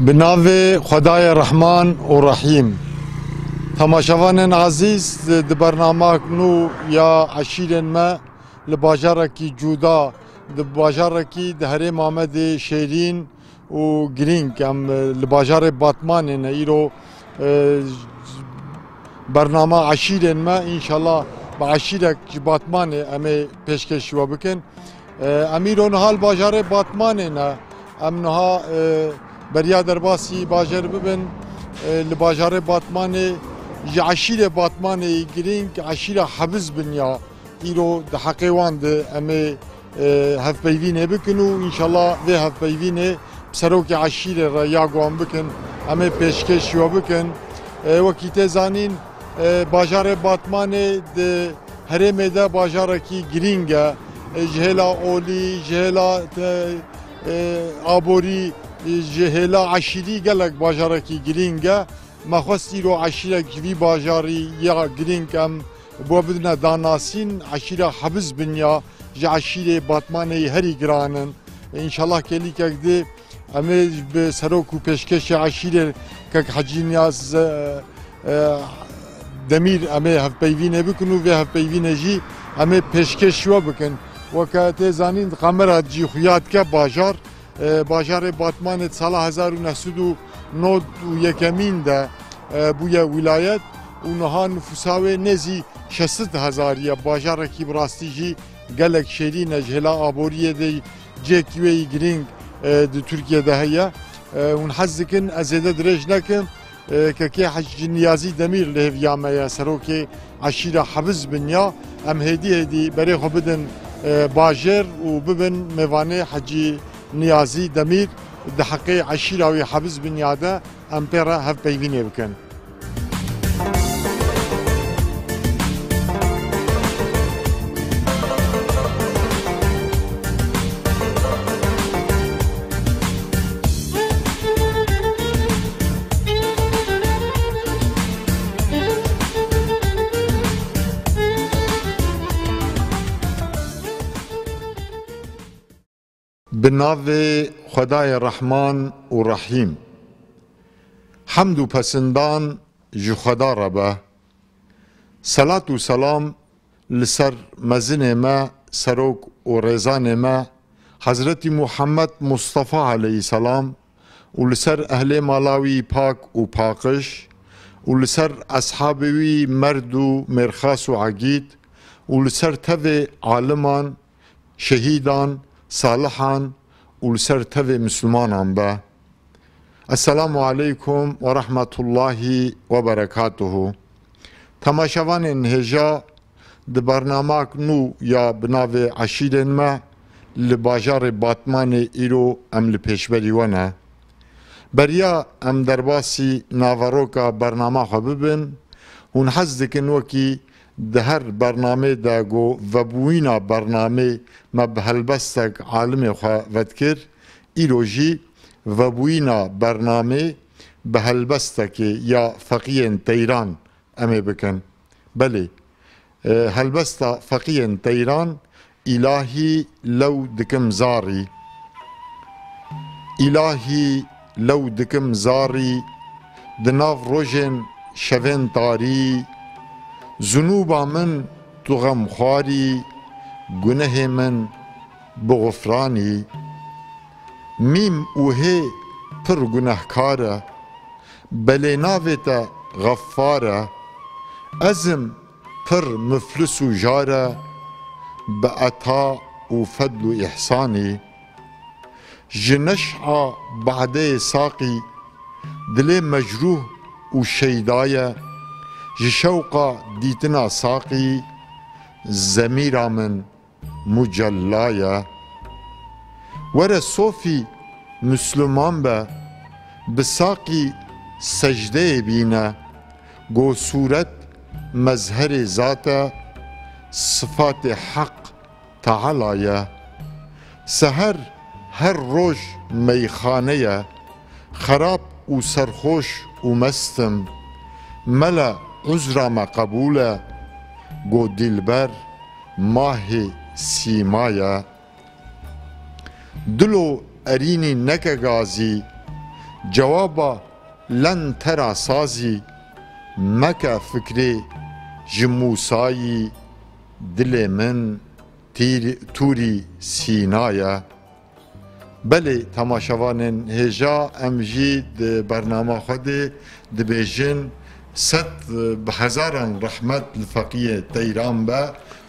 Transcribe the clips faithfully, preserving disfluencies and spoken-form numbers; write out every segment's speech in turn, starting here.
Bi navê Xwedayê Rehman û Rehîm. Temaşevanên ezîz, di bernamek nû ya eşîrên me li bajarekî cuda, di bajarekî di herêma me de şêrîn û girîng, em li bajarê Batmanê ne. Îro, e, bernama eşîrên me, înşallah bi eşîrek ji Batmanê em ê pêşkêşî we bikin. E, em îro niha li bajarê Batmanê ne. Em niha, e, beriya derbasî bajêr bibin, e, li bajarê Batmanê ji eşîrê Batmanê yî girîng, eşîra Hebiz Binya. Îro di heqê wan de em ê, e, hevpeyvînê bikin û înşallah vê hevpeyvînê bi serokê eşîrê re ya ku em bikin, em ê pêşkêşî we bikin. E, wekî tê zanîn, e, bajarê Batmanê di herêmê de bajarekî girîng e. E, ji hêla olî, ji hêla te-, e, aborî, e, ji hêla eşîrî gelek bajarekî girîng e. Me xwest îro eşîrek ji vî bajarî ya girîng em bi we bidine danasîn. Eşîra Hebiz Binya ji eşîrê Batmanê yî herî giran in. Înşallah kêlîkek dê em ê bi serok û pêşkêşê eşîrê kek Hecî Niyaz, e, e, Demîr em ê hevpeyvînê bikin û vê hevpeyvînê jî em ê pêşkêş we bikin. Weke tê zanîn, di kamera cî xuya dike bajar. E, bajarê Batmanê di sala hezar û neh sed û nod û yekemîn de, e, bûye wîlayet û niha nifûsa wê nêzî şeş sed hezarî ye. Bajarekî bi rastî jî gelek şêrîn e, ji hêla aboriyê de cihekî wê yî girîng, e, di Tirkiyê de heye. E, hûn hez dikin ez zêde dirêj nekim. E, kekê Hecî Niyazî Demîr li hêviya me ye, serokê eşîra Hebiz Binya. Em hêdî hêdî berê xwe bidin, e, bajêr û bibin mêvanê Hecî Niyazî Demîr. Di heqê eşîra wî Hebiz Binya de em pê re hevpeyvînê bikin. Bi navê Xwedayê Rehman û Rehîm. Hemd û pesindan ji Xweda re be. Selat û selam li ser mezinê me, serok û rêzanê me, Hezretî Muhammed Mustafa aleyhisselam û li ser ehlê mala wî pak û paqij û li ser eshabê wî merd û mêrxas û egîd û li ser tevê aliman, şehîdan, salihan û li ser tevê mislimanan be. Esselamu aleykum ve rahmetullahi ve berekatuhu. Temaşevanên hêja, di bernamak nû ya bi navê Eşîrên Me li bajarê Batmanê îro em li pêşberî we ne. Beriya em derbasî naveroka bernama xwe bibin, hûn hez dikin wekî di her bernamê de ku vebûyîna bernamê me bi helbestek alimê xwe vedikir, îro jî vebûyîna bernamê bi helbestekê ya Feqiyên Teyran em ê bikin. Belê, e, helbesta Feqiyên Teyran, Îlahî lew dikim zarî. Îlahî lew dikim zarî, di nav rojên şevên tarî, zunûba min tu xemxwarî, gunehê min bixufranî. Mîm û hê pir gunehkar e, belê navê te Xeffar e. Ez im pir miflis û jar e, bi eta û fedl û îhsanî. Ji neş'a badeyê saqî, dilê mecrûh û şeyda ye. Ji şewqa dîtina saqî, zemîra min mucella ye. Were sofî Misliman be, bi saqî secdeyê bîne. Go sûret mezherê zat e, sifatê Heq Teala ye. Seher her roj meyxane ye. Xerab û serxoş û mest im. Mele uzra me qebûl e. Go dîlber mahê sîma ye. Dilo erînî neke gazî, Cewaba len tera sazî, meke fikrê ji Mûsayî, dilê min tîr, tûrî Sîna ye. Belê, temaşevanên hêja, em jî di bernama xwe de dibêjin, sed bi hezaran rehmet li Feqiyê Teyran be.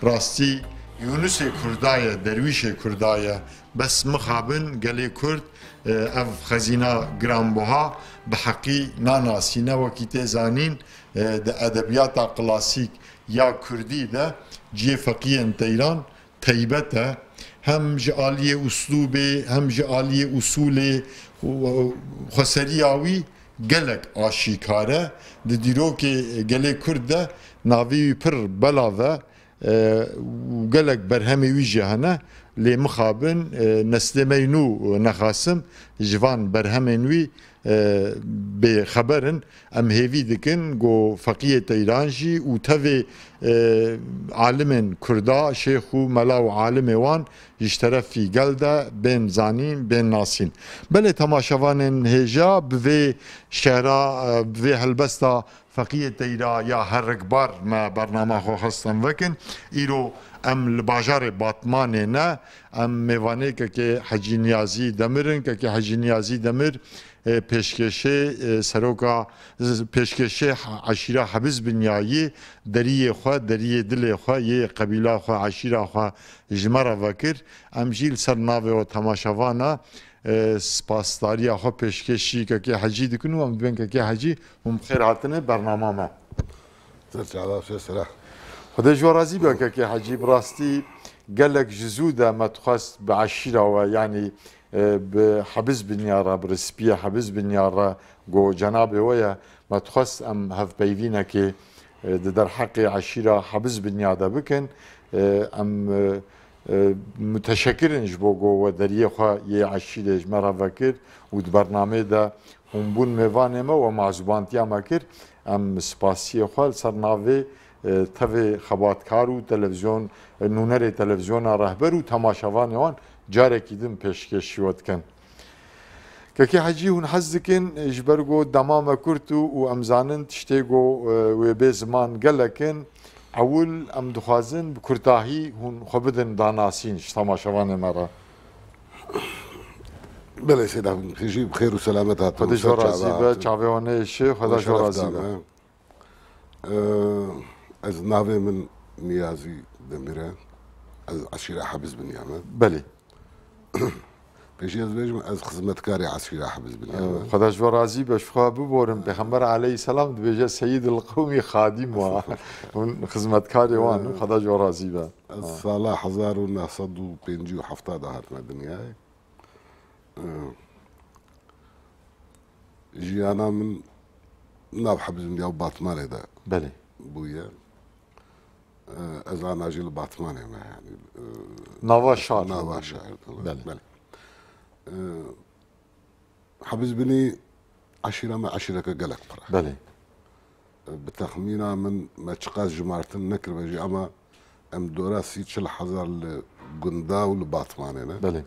Rastî Yûnusê Kurda ye, derwîşê Kurda ye. Bes mixabin gelê Kurd, e, ev xezîna giranbuha bi heqî nanasîne. Wekî tê zanîn, e, di edebiyata klasîk ya Kurdî de cihê Feqiyên Teyran teybet e. Hem ji aliyê uslûbê, hem ji aliyê usulê xweseriya wî gelek aşîkar e. Di dîrokê gelê Kurd de navê wî pir belav e, e, û gelek berhemê wî jî hene. Lê mixabin, e, neslê me yî nû nexasim ji van berhemên wî, e, bêxeber in. Em hêvî dikin ku Feqiyê Teyran jî û tevê, e, alimên Kurda, şêx û mela û alimê wan ji terefî gel de bên zanîn, bên nasîn. Belê temaşevanên hêja bi vê şehra, e, bi vê helbesta Feqiyê Teyra ya herikbar me bernama xwe xwestin vekin. Îro em li bajarê Batmanê ne, em mêvanê kekê Hecî Niyazî Demir in. Kekê Hecî Niyazî Demir, e, pêşkêşê, e, seroka, z-, pêşkêşê h-, eşîra Hebiz Binyayî deriyê xwe, deriyê dilê xwe, yê qebîla xwe, eşîra xwe ji me re vekir. Em jî li ser navê we temaşevana, e, spasdariya xwe pêşkêşî kekê Hecî dikin û em dibên kekê Hecî hûn bi xêr hatine bernama me. Ser çava, ser sera. Xwedê ji we razî be kekê Hecî. Bi rastî gelek ji zû de me dixwest bi eşîra we, yanî, e, bi Hebiz Binya re, bi rispiyê Hebiz Binya re ku cenabê we ye, me dixwest em hevpeyvînekê, e, di derheqê eşîra Hebiz Binya de bikin. E, em, e, e, muteşekir in ji bo ku we deriyê xwe yê eşîrê ji me re vekir û di bernameyê de hûn bûn mêvanê me, we mazûbantiya me kir. Em spasiyê xwe li ser navê, e, tevê xebatkar û televizyon, e, nûnerê televizyona Rehber û temaşevanê wan carekî din pêşkêşî we dikin. Kekê Hecî, hûn hez dikin, e, ji ber ku dema me kurt û, û em zanin tiştê ku, e, wê bê ziman gelek in, ewil em dixwazin bi kurtahî hûn xwe bidin danasîn ji temaşevanê me re. Belê, Seyda, jî bi xêr û selamet hatin. Xwedê ji we razî be, çavê we neyêşe, Xweda ji we razî be. Ee, ez navê min Niyazî Demir e. Ez eşîra Hebiz Binya me. Belê. Pêşî ez bêjim, ez xizmetkarê eşîra Hebiz Binya me. Xweda ji we razî be, ji xwe biborin. Pêxember aleyhisselam dibêje, "Seyyidil qewmî xadîm wa." Hûn xizmetkarê wan in, Xweda ji we razî be. Ez sala hezar û neh sed û pêncî û hefta de hatime dinyayê. Ee, Jiyana min nav Hebizmiya û Batmanê de Belê. Bûye. Ee, ez ana jî li Batmanê me, yanî, e, Nava şar. Nava şar, belê. Belê. Belê. Ee, Hebizbinî eşîra me eşîreke gelek pir e. Belê. Bi texmîna min me çiqas jimartin nekiribe jî, ama em dora sî çil hezar li gunda û li Batmanê ne. Belê.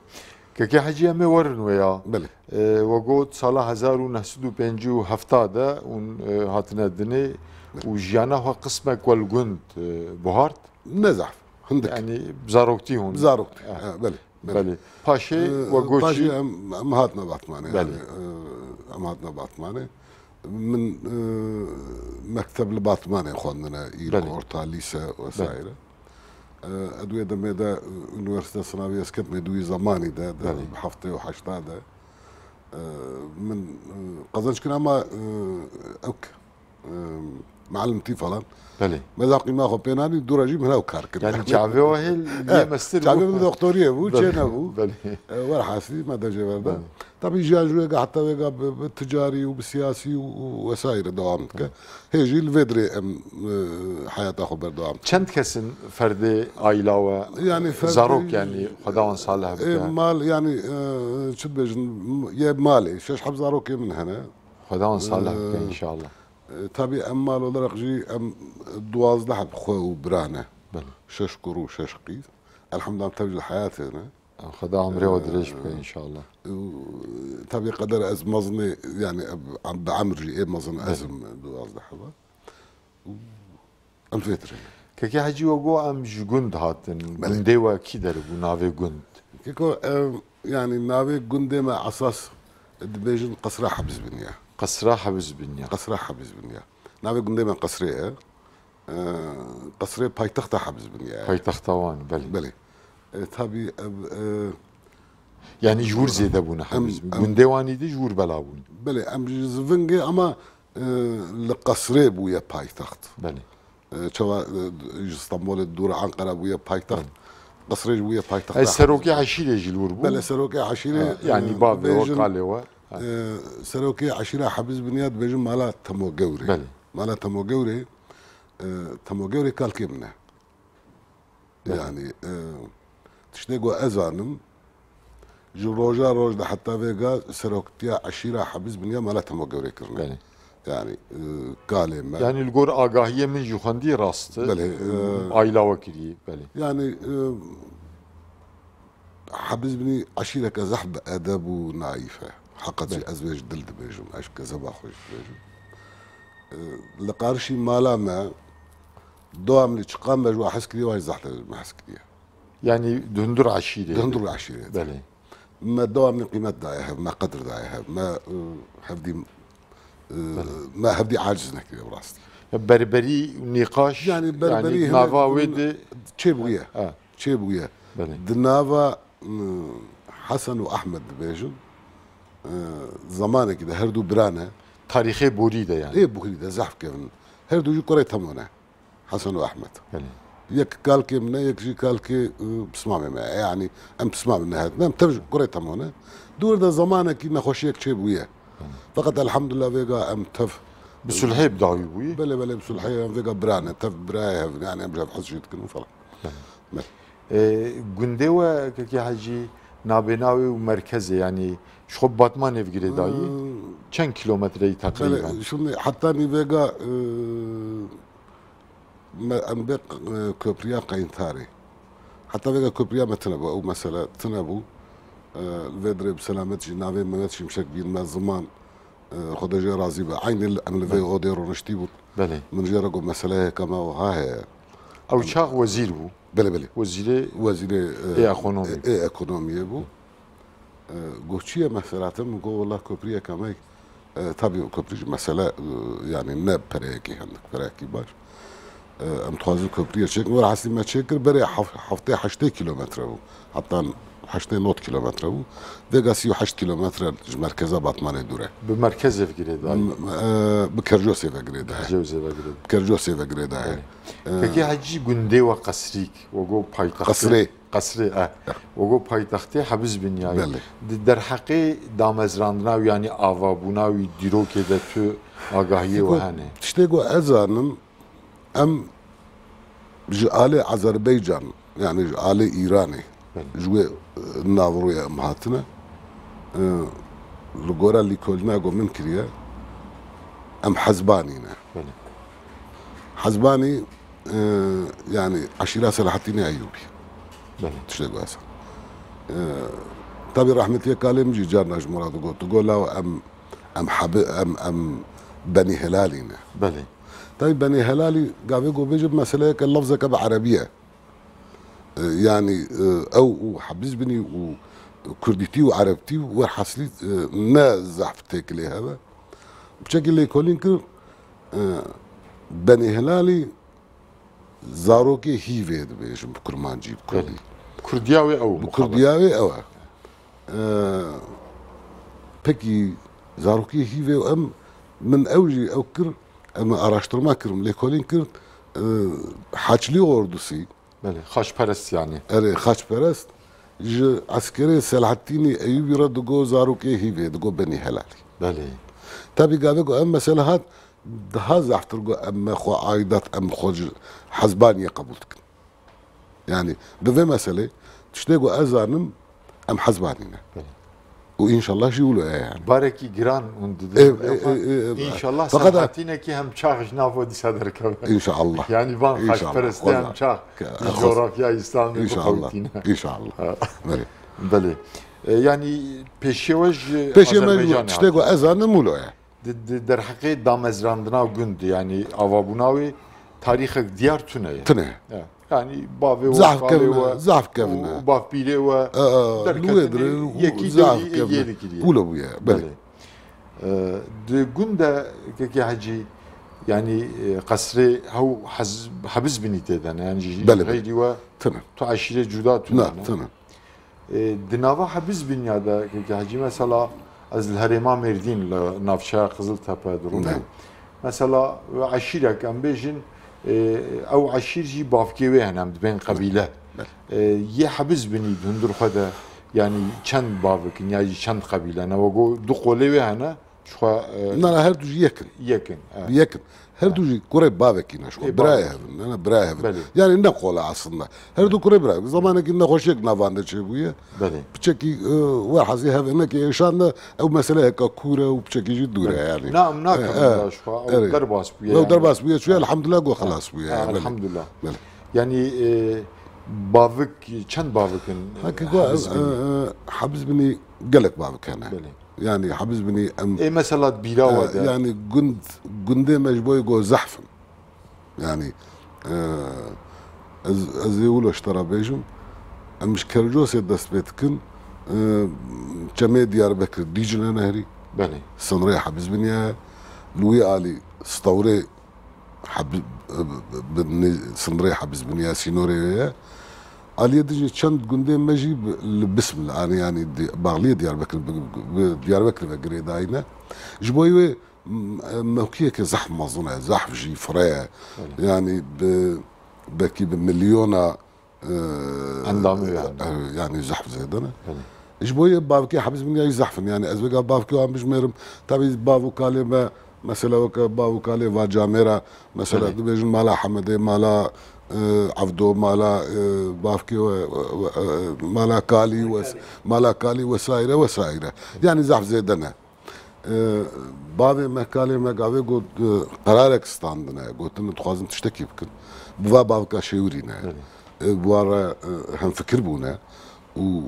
Kekê Hecî, em ê werin wê ya. Belê. E, we got sala hezar û neh sed û pêncî û heft de hûn, e, hatine dinê û jiyana xwe qismek we li gund, e, buhart? Ne zehf, hindik. Yanî zaroktî hûn? Zaroktî, Eh. he, belê. Belê. Belê. Paşê Ee, we got paşê jî em, em hatine Batmanê. Belê. Yani, e, em hatine Batmanê. Min, e, mekteb li Batmanê xwendine, ilk, Belê. orta, lise vesaire. Belê. E, ez wê demê de, e, üniversite sınavı ez ketime di wî zamanî de, de Belê. bi heftê û heşta de. E, min, e, qazanç kir ama, e, ewk Em, Mealimtî falan. Belê. Me da qîma xwe pê nanî, dû re jî min hew kar kir. Yani çavê we hê lê mestir bû. Çavê min doktoriyê bû, Belê. çê nebû. Belê. E, werhasilî me de jê ver da. Belê. Tabî jiyan ji wêga heta wêga bi, bi ticarî û bi siyasî û, û wesaire dewam dike. Hê jî li vê dirê em, e, heyata xwe berdewam dikin. Çend kes in ferdê aîla we? Yani ferdê Zarok yani, Xweda wan salih bike. E, mal yani, e, çi dibêjin, yê malê, şeş heb zarokê min hene. Xweda wan salih bike E, înşallah. E, tabî em mal olarak jî em duwazdeh heb xwe û bira ne. Belê. Şeş kur û şeş qîz. Elhamdulillah tev jî li heyatê ne. Xweda emrê we dirêj bike inşallah. Û tabî qeder ez mezin ê, yani bi emr jî ê mezin ez im duwazdeh heva. Û em vê tirê ne. Kekê Hecî we got em ji gund hatin. Belê. Gundê we kî der bû navê gund? Keko, em, yani navê gundê me esas dibêjin Qesra Hebiz Binya. Qesra Hebiz Binya. Qesra Hebiz Binya. Navê gundê me Qesrê ye. E, Qesrê paytexta Hebiz Binya ye. Paytexta wan, belê. Belê. E, tabî ev, e, Yani ji wir zêde bûne em, Hebiz Binya. Em, Gundê wan îdî ji wir bela bûn. Belê, em ji Zivingê ama, e, li Qesrê bûye paytext. Belê. E, çawa, e, ji Stenbolê dûr Ankara bûye paytext. Belê. Qesrê jî bûye paytext. Ez serokê eşîrê jî li wir bû. Belê, serokê eşîrê, Ha, yani e, bavê we, bêjin, kalê we. Ha. E, serokê eşîra Hebiz Binya dibêjin mala Temo Gewrê. Belê. Mala Temo Gewrê, e, Temo Gewrê kalkê min e. Belê. Yani, e, tiştê ku ez zanim, ji roja roj de heta vêga seroktiya eşîra Hebiz Binya mala Temo Gewrê kirine. Belê. Yani, e, kalê me. Yani li gor agahiyê min jî xwendî rast e. Belê, e, Ayla we kirî, belê. Yani, e, Hebiz Binî eşîreke zehf bi edeb û naîf e. Heqet jî Belê. Ez vê ji dil dibêjim, ez ji kezeba xwe jî dibêjim. E, li qarişî mala me, dowa min çiqa me ji we hez kiriye, wan jî zehf me hez kiriye. Yani di hundur eşîrê Di hundur de. Eşîrê de. Belê. Me dowa min qîmet daye hev, me qedir daye hev, me, e, hevdî, e, Belê. Me hevdî aciz nekiriye bi rastî. Ya berberî, nîqaş, Yani berberî yani hene nava wê de çêbûye. Ha. Çêbûye. Belê. Di nava, m, Hesen û Ahmed dibêjin, e, zamanekî de her du bira ne. Tarîxê borî de yani. Ê borî de zehf kevin. Her du jî kurê Temo ne. Hesen û Ahmed. Belê. Yek kalkê min e, yek jî kalkê, e, pismamê me. Yani em pismamê me hatine, em tev ji kurê Temo ne. Dûr de zamanekî nexweşiyek çêbûye. Belê. Feqet elhamdulillah vêga em tev Bi sulhê bi dawî bûye? Belê, belê, bi sulhê em vêga bira ne. Tev birayê hev, yani em ji hev hez jî dikin û falan. Belê. Belê. E, gundê we, Kekê Hecî, nabênawê û merkezê, yani ji xwe bi Batmanê ve girêdayî, Hmm. Çend kilometreyî teqrîben? Belê, şimdi heta nîvêga, e, me, em bê, e, köprüya Qeyntarê. Heta vêga köprüya me tine bû, ew mesele tine bû. E, li vê dirê bi selamet jî navê Mehmet Şimşek bîn me ziman, e, Xwedê jê razî be. Eynî li, em li vê Belê. Odê roniştî bûn. Belê. Min jê re got, meseleyeke me wiha heye. Ew çax wezîr bû. Belê, belê. Wezîrê Wezîrê, e, ê ekonomî. Ê ekonomiyê bû. E, got, çi ye mesela te? Min got, wela köprüyeke me, e, tabii o köprü jî mesele, e, yani ne pereyekî hindik, pereyekî baş. E, em dixwazin köprüyê çêkin. Wela heslî me çêkir, berê hef-, heftê heştê kilometre bû. Heta heştê not kilometre bû. Vêga sî û heşt kilometre ji merkeza Batmanê dûr e. Bi merkezê ve girêdayî? M-, e, bi Kercosê ve girêdayî. Kercosê ve girêdayî. Kercosê ve girêdayî. Belê. E, Pekî Hecî gundê we Qesrîk, we got paytextê. Qesrê. Qesrê, e. Ya. We got paytextê Hebiz Binyayê. Belê. Di derheqê damezrandina wî, yanî avabûna wî dîrokê de tu agahiyê we hene? Tiştê ku ez zanim, em ji alê Azerbaycan, yani ji alê Îranê, Belê. Ji wê, e, navrûyê em hatine. E, li gora lîkolîna ku min kiriye, em Hezbanî ne. Belê. Hezbanî, e, yani eşîra Selahattînê Eyûbî. Belê. Tiştê ku ez. E, tabii rahmetiyê kalê min jî carna ji min re digot. Digot, law em, em hebi-, em, em Benî Helalî ne. Belê. Tabii Benî Helalî gavê ku bêjim meseleyeke lafzeke bi erebî ye. E, yani, e, ew û Hebizbinî û kurdîtî û erebtî û werhasilî, e, ne zehf têkilê hebe. Piçekî lêkolîn kir, e, Benî Helalî zarokê hîvê dibêjin bi kurmancî, bi kurdî. Kurdiya wê ew. Bi kurdiya wê ew e. E, pekî zarokê hîvê em, min ew jî ew kir, em araştirma kirim, lêkolîn kir, e, Haçlî Ordusî. Belê, xaçperest yani. Erê, xaçperest. Ji eskerê Selahattînê Eyûbî re digo zarokê hîvê, digo Benî Helalî. Belê. Tabii gavê ku ev mesele hat, daha zehftir ku em me xwe aidat, em xwe ji Hezbaniyê qebûl dikin. Yani, bi vê meselê, tiştê ku ez zanim, em Hezbanî ne. Belê. Û înşallah jî wilo ye yani. Barekî giran hûn didin. Ê, ê, ê, ê, ê, înşallah feqet Selahattînekî hem çax ji nav we dîsa derkeve. Înşallah. Yani van înşallah, xaçperestê hem wala. Çax Ke-, ji xos-, coğrafya Îslamê înşallah, bixewtîne. Înşallah. Ha. Belê. Belê. E, yanî pêşiye we ji Pêşiye me Azerbaycanê tiştê ku hatiye. Ez zanim wilo ye. Di, di derheqê damezrandina gund, yanî avabûna wê tarîxek diyar tune ye. Tune. Ya. Yanî bavê we, Zehf kalê kevin, we, zehf kevin. û bavpîrê we Aa, derketine, lûyê dire, yekî zehf dewî kevin. êgê dikiriye. Wilo bûye. Belê. Belê. E, di gund de kekê Hecî, yanî, e, qesrê hew hez-, hebiz binî tê de ne, yanî ji Belê, belê. xeyrî we Tune. tu eşîrê cuda tu Ne, ne. tune. E, di nava hebiz binya de kekê Hecî, mesela ez li herêma Mêrdîn, li navçeya Qiziltepe dironim. Ne. Mesela eşîrek em bêjin, e, ew eşîr jî bavkê wê hene, em dibên qebîle. Belê. E, yê hebiz binî di hundir xwe de, yanî çend bavik in, ya jî çend qebîle ne, wego du qolê wê hene, ji xwe, e, Na, na, her du jî yek in. Yek in, e. Yek in. Her du jî kurê bavekî ne ji xwe. Ê, Birayê bavekî. Hev in. Ne, ne, birayê hev in. Belê. Yanî ne qol e aslında. Her du kurê birayê. Zamanekî nexweşiyek navandin çêbûye. Belê. Piçekî, e, werhezî hev e, ne ki êşan de ew mesele heka kûr e û piçekî jî dûr e yanî. Na, em nakim E, e, ji xwe, ew erê. derbas bûye. Ew yanî. derbas bûye, çûye, elhamdulillah, go xelas bûye. Ha, Belê. elhamdulillah. Belê. Yanî, e, bavik, çend bavik in, e, Heke go, hebiz e, binî? e, hebiz binî gelek bavik hene. Belê. Yanî hebiz binî em Ê mesela di bîra we E, de. Yanî gund, gundê me ji bo go zehf in. Yanî, e, ez, ez ê wilo ji te re bêjim, em ji Kercosê dest pê dikin, e, çemê Diyarbekir Dîcle Nehrî, Belê. sinrê hebiz biniye, li wî alî Stewrê hebi-, bi nê-, sinrê hebiz biniye, sînorê wê ye. Aliyê din jî çend gundê me jî bi, li Bismil, yanî, yanî di-, baxliyê Diyarbekir, bi, bi Diyarbekir ve girêdayî ne. Ji bo wê M-, mewkiyeke zehf mezin e, zehf jî firê ye. Yanî bi, belkî bi milyona, e, Endamê yani. e, yanî zehf zêde ne. Ji bo yê bavkê hebiz min ya zehf in. Yanî ez vêga bavkê wan bijmêrim. Tabî bav û kalê me, mesela weke bav û kalê va camêra, mesela dibêjin mala Hemedê, mala, e, Evdo, mala, e, bavkê we, we, we, e, mala Kalî, wes-, mala Kalî vesaire vesaire. Yanî zehf zêde ne. E, bavê me, kalê me gavê got, e, qerarek standine, gotine dixwazin tiştekî bikin. Bi va bavka şêwirî ne. E, bi wan re, e, hemfikir bûne û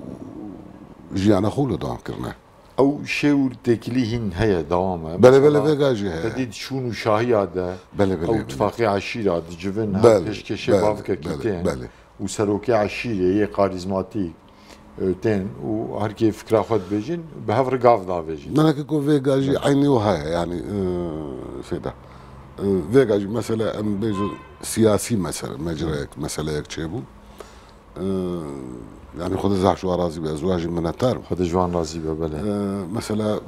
jiyana xwe wilo dewam kirine. Ew şêwir têkilî hîn heye, dewam e. Belê, belê, Mesela, vêga jî heye. Te dî di şûn û şahiya de Belê, belê, ew belê. tifaqê eşîra dicivin, Belê, her pêşkêşê belê, bavkekî belê, tên. Belê. Û serokê eşîrê yê karîzmatîk, e, tên û her kê fikra xwe dibêjin, bi hev re gav davêjin. Nana ke ku vê gajî eynî wiha ye, yanî, e, şeyda. E, vê gajî mesela em bêjin siyasî mesele, mecrayek, meseleyek çêbû. E, yanî Xwedê zehf ji wan razî be, ez wan jî minetdar im. Xwedê ji wan razî be, belê. E, mesela, e,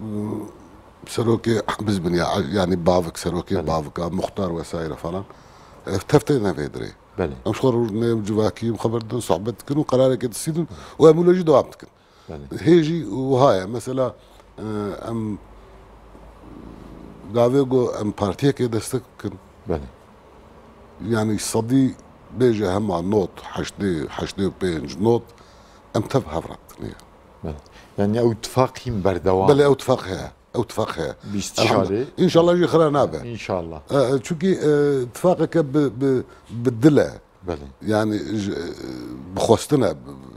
serokê biz bin ya, yanî bavik, serokê Belê. bavika, muxtar vesaire falan. E, tev tê ne vê dirê. Belê. Em ji xwe rûnê em civakî em xeber didin, sohbet dikin û qerareke distînin û em wilo jî dewam dikin. Belê. Hê jî wiha ye. Mesela, e, em gavê ku em partiyekê destek bikin. Belê. Yanî sedî bêje hema not, heştê, heştê û pênc not, em tev hev re dikin. Belê. Yanî ew tifaq hîn berdewam. Belê, ew tifaq heye. Ew tifaq heye. Bîst şarê. Elhamdulillah. Înşallah jî xira nabe. Înşallah. E, e, çunkî, e, tifaqeke bi, bi, bi dil e. Belê. Yanî, ji, e, bi xwestin e.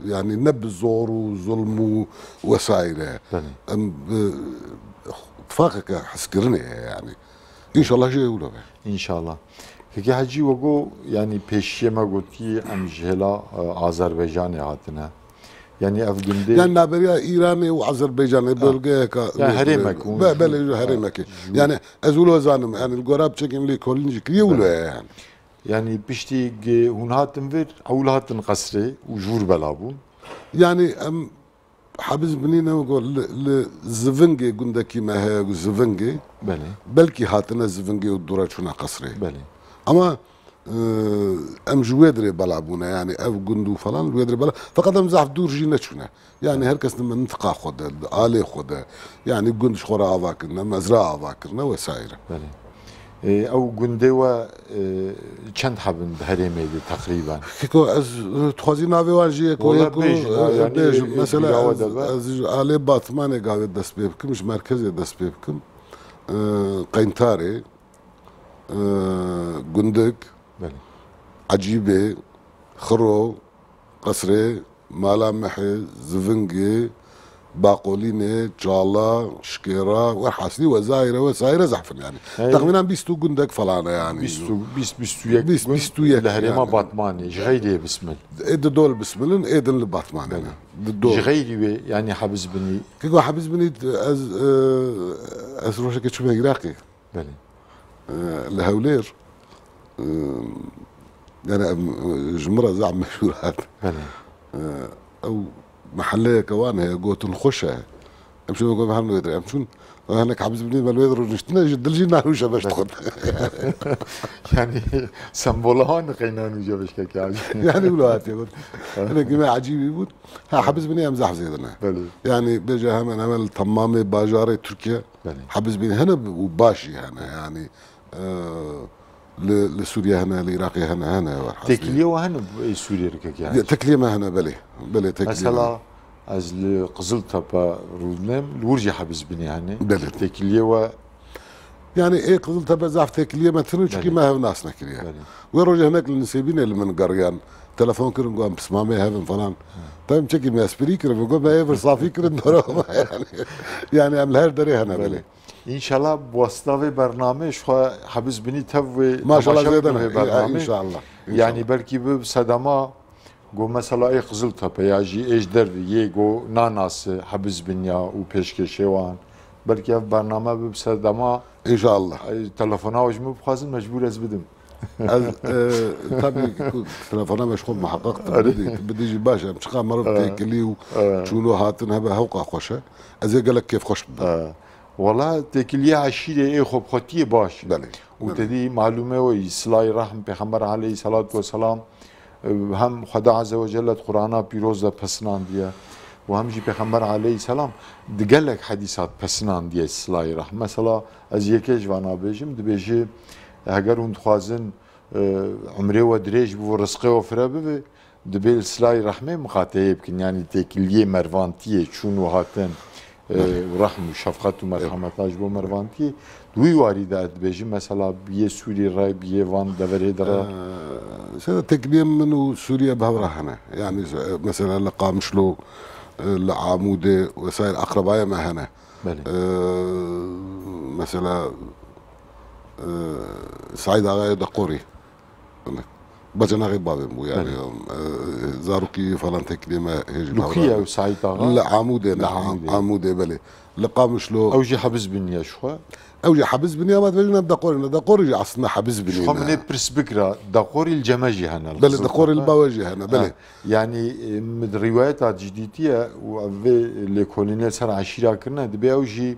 Yanî ne bi zor û zulm û wesaire. Belê. Em bi tifaqeke hezkirinê ye yanî. Înşallah jî wilo be. Înşallah. Peki Hecî, wego, yanî pêşiyê me gotî em ji hêla, e, Azerbaycanê hatine. Yanî ev gundê Yanî naberiya Îranê û Azerbaycanê bölgeyeka Yani herêmek û Be-, belê, ji herêmekê. Yanî ez wilo zanim, yanî li gora piçekên lêkolîn jî kiriye wilo ye yanî. Yanî piştî ge hûn hatin vir, ew li hatin qesrê û ji wir bela bûn. Yanî em hebiz binîne ku li, li Zivingê gundekî me heye, ku Zivingê. Belê. Belkî hatine Zivingê û dûre çûne qesrê. Belê. Ama, e, em ji wê dirê bela bûne, yanî ev gund û falan li wê dirê bela. Feqet em zehf dûr jî neçûne. Yanî her kes di mintiqa xwe de, di alê xwe de, yanî gund ji xwe re ava kirine, mezra ava kirine vesaire. Belê. Ê, ew gundê we, e, çend heb in di herêmê de teqrîben? Keko ez, e, dixwazî navê wan jî yek Wala yek bêjin, e, ha, yanî, bêjim. E, Mesela bîra we ez, de be. Ez ji alê Batmanê gavê dest pê bikim, ji merkezê dest pê bikim. E, Qeyntarê, e, Gundik, Belê. Ecîbê, Xiro, Qesrê, Mala Mihê, Zivingê, Baqolînê, Çala, Şikêra, werhasilî Wezayre, Wesayre zehf in yani. Hey. Texmînen bîst û gundek falan e yani. Bîst û, bîst, bîst û yek Bîst, gund bîst û yek li herêma yani. Batmanê, ji xeyrê bismil. Ê di dol bismilin, ê din li Batmanê Belê. ne. Di dol. Ji xeyrî wê yani Hebiz Binî. Kiko Hebiz Binî ez, e, ez rojekê çûme Iraqê. Belê. E, li Hewlêr, e, yani em, e, ji min re zehf meşhûr hat. Belê. E, ew mehelleyeke wan heye, gotin xweş e. Em şûn gotin her wê dir. Em çûn, hinek Hebiz Binî me li wê dir rojniştine, ji dil jî nahûşe beş Belê. dixwin. Yani sembola wan qeynan û cebeşkeke acî. Yani wilo hatiye got. Hinek me ecîbî bûn. Ha, Hebiz Binî em zehf zêde ne. Belê. Yani bêje hemen hemen li temamê bajarê Tirkiye Belê. Hebiz Binî hene û baş jî hene. Yani, e, li, li Sûriye hene, li Iraqê hene, hene werhasilî. Têkiliyê we hene ê Sûriyê re kek yani? Ya, têkiliyê me hene, belê. Belê, têkiliyê me. Mesela ez li Qiziltepe rûdinem, li wir jî Hebiz Binî hene. Belê. Têkiliyê we Yani ê Qiziltepe zaf têkiliyê me tune, çikî Belê. me hev nas nekiriye. Belê. Wê rojê hinek li Nisêbînê li min geriyan. Telefon kirin, got, "Em pismamê hev in," falan. Tabii çekî me esprî kirin, min got, "Me ê vir safî kirin, dora me yani." Yani em li her derê hene Belê. belê. Înşallah bi wasita vê bernameyê ji xwe Hebiz Binî tev wê Maşallah temaşe zêde bikin ne. vê Ya, bernameyê. înşallah, înşallah. Yani belkî bi sedema Got, mesela ê Qiziltepe ya jî ê ji derve yê got nanase Hebiz Binî û pêşkêşê wan. Belkî ev bername bibe sedema. Înşallah. Ey, telefona we ji min bixwazin, mecbûr ez bidim. Ez, e, tabii ku telefona me ji xwe muheqeq tu Erê. bidî, tu bidî jî baş e. Em çiqa meriv Erê. têkilî û Erê. çûn û hatin hebe hewqa xweş e. Ez ê gelek kêfxweş bibim. Erê. Wela têkiliyê eşîrê ê xwe bi xwe tiyê baş e. Belê. Û Belê. te dî malûm e wê, silay rehm Pêxember aleyhisselatu vesselam, e, hem Xweda Azze ve Celle di Qur'ana pîroz de pesinandiye û hem jî Pêxember aleyhisselam di gelek hedîsat pesinandiye silay rehm. Mesela ez yekê ji vana bêjim, dibêje, heger hûn dixwazin, e, umrê we dirêj bibe, rizqê we fire bibe, Dibê li silay rehmê miqateyê bikin, yanî têkiliyê mervantiyê, çûn û hatin, e, Belê. û rehm û şefqet û Belê. merhemeta ji bo mervantiyê. Di wî warî de ez dibêjim, mesela bi yê Sûrî re, bi yê van deverê de re. Ee, sede têkiliyên min û Sûriye bi hev re hene. Yanî, e, mesela li Qamişlo, e, li Amûdê vesaire akrabaya me hene. Belê. Ee, mesela, e, Seîd Axayê Deqorî. Bacanağê bavê min bû yani. Belê. E, zarokî falan têkiliyê me hêjî Li kû ye ew Seîd Axa? Li Amûdê ne. Li Amûdê. Amûdê, belê. Li Qamişlo. Ew jî hebiz biniye ji xwe? Ew jî hebiz biniye, ama dibêjin em Deqorê ne. Deqorê jî aslında hebiz biniye. Ji xwe min ê pirs bikira. Deqorî li cem me jî hene. Belê, Deqorî li bavê jî hene, belê. Ha. Yani, e, min rîwayeta ci dîtiye û ev vê lêkolînê ser eşîra kirine, dibê ew jî,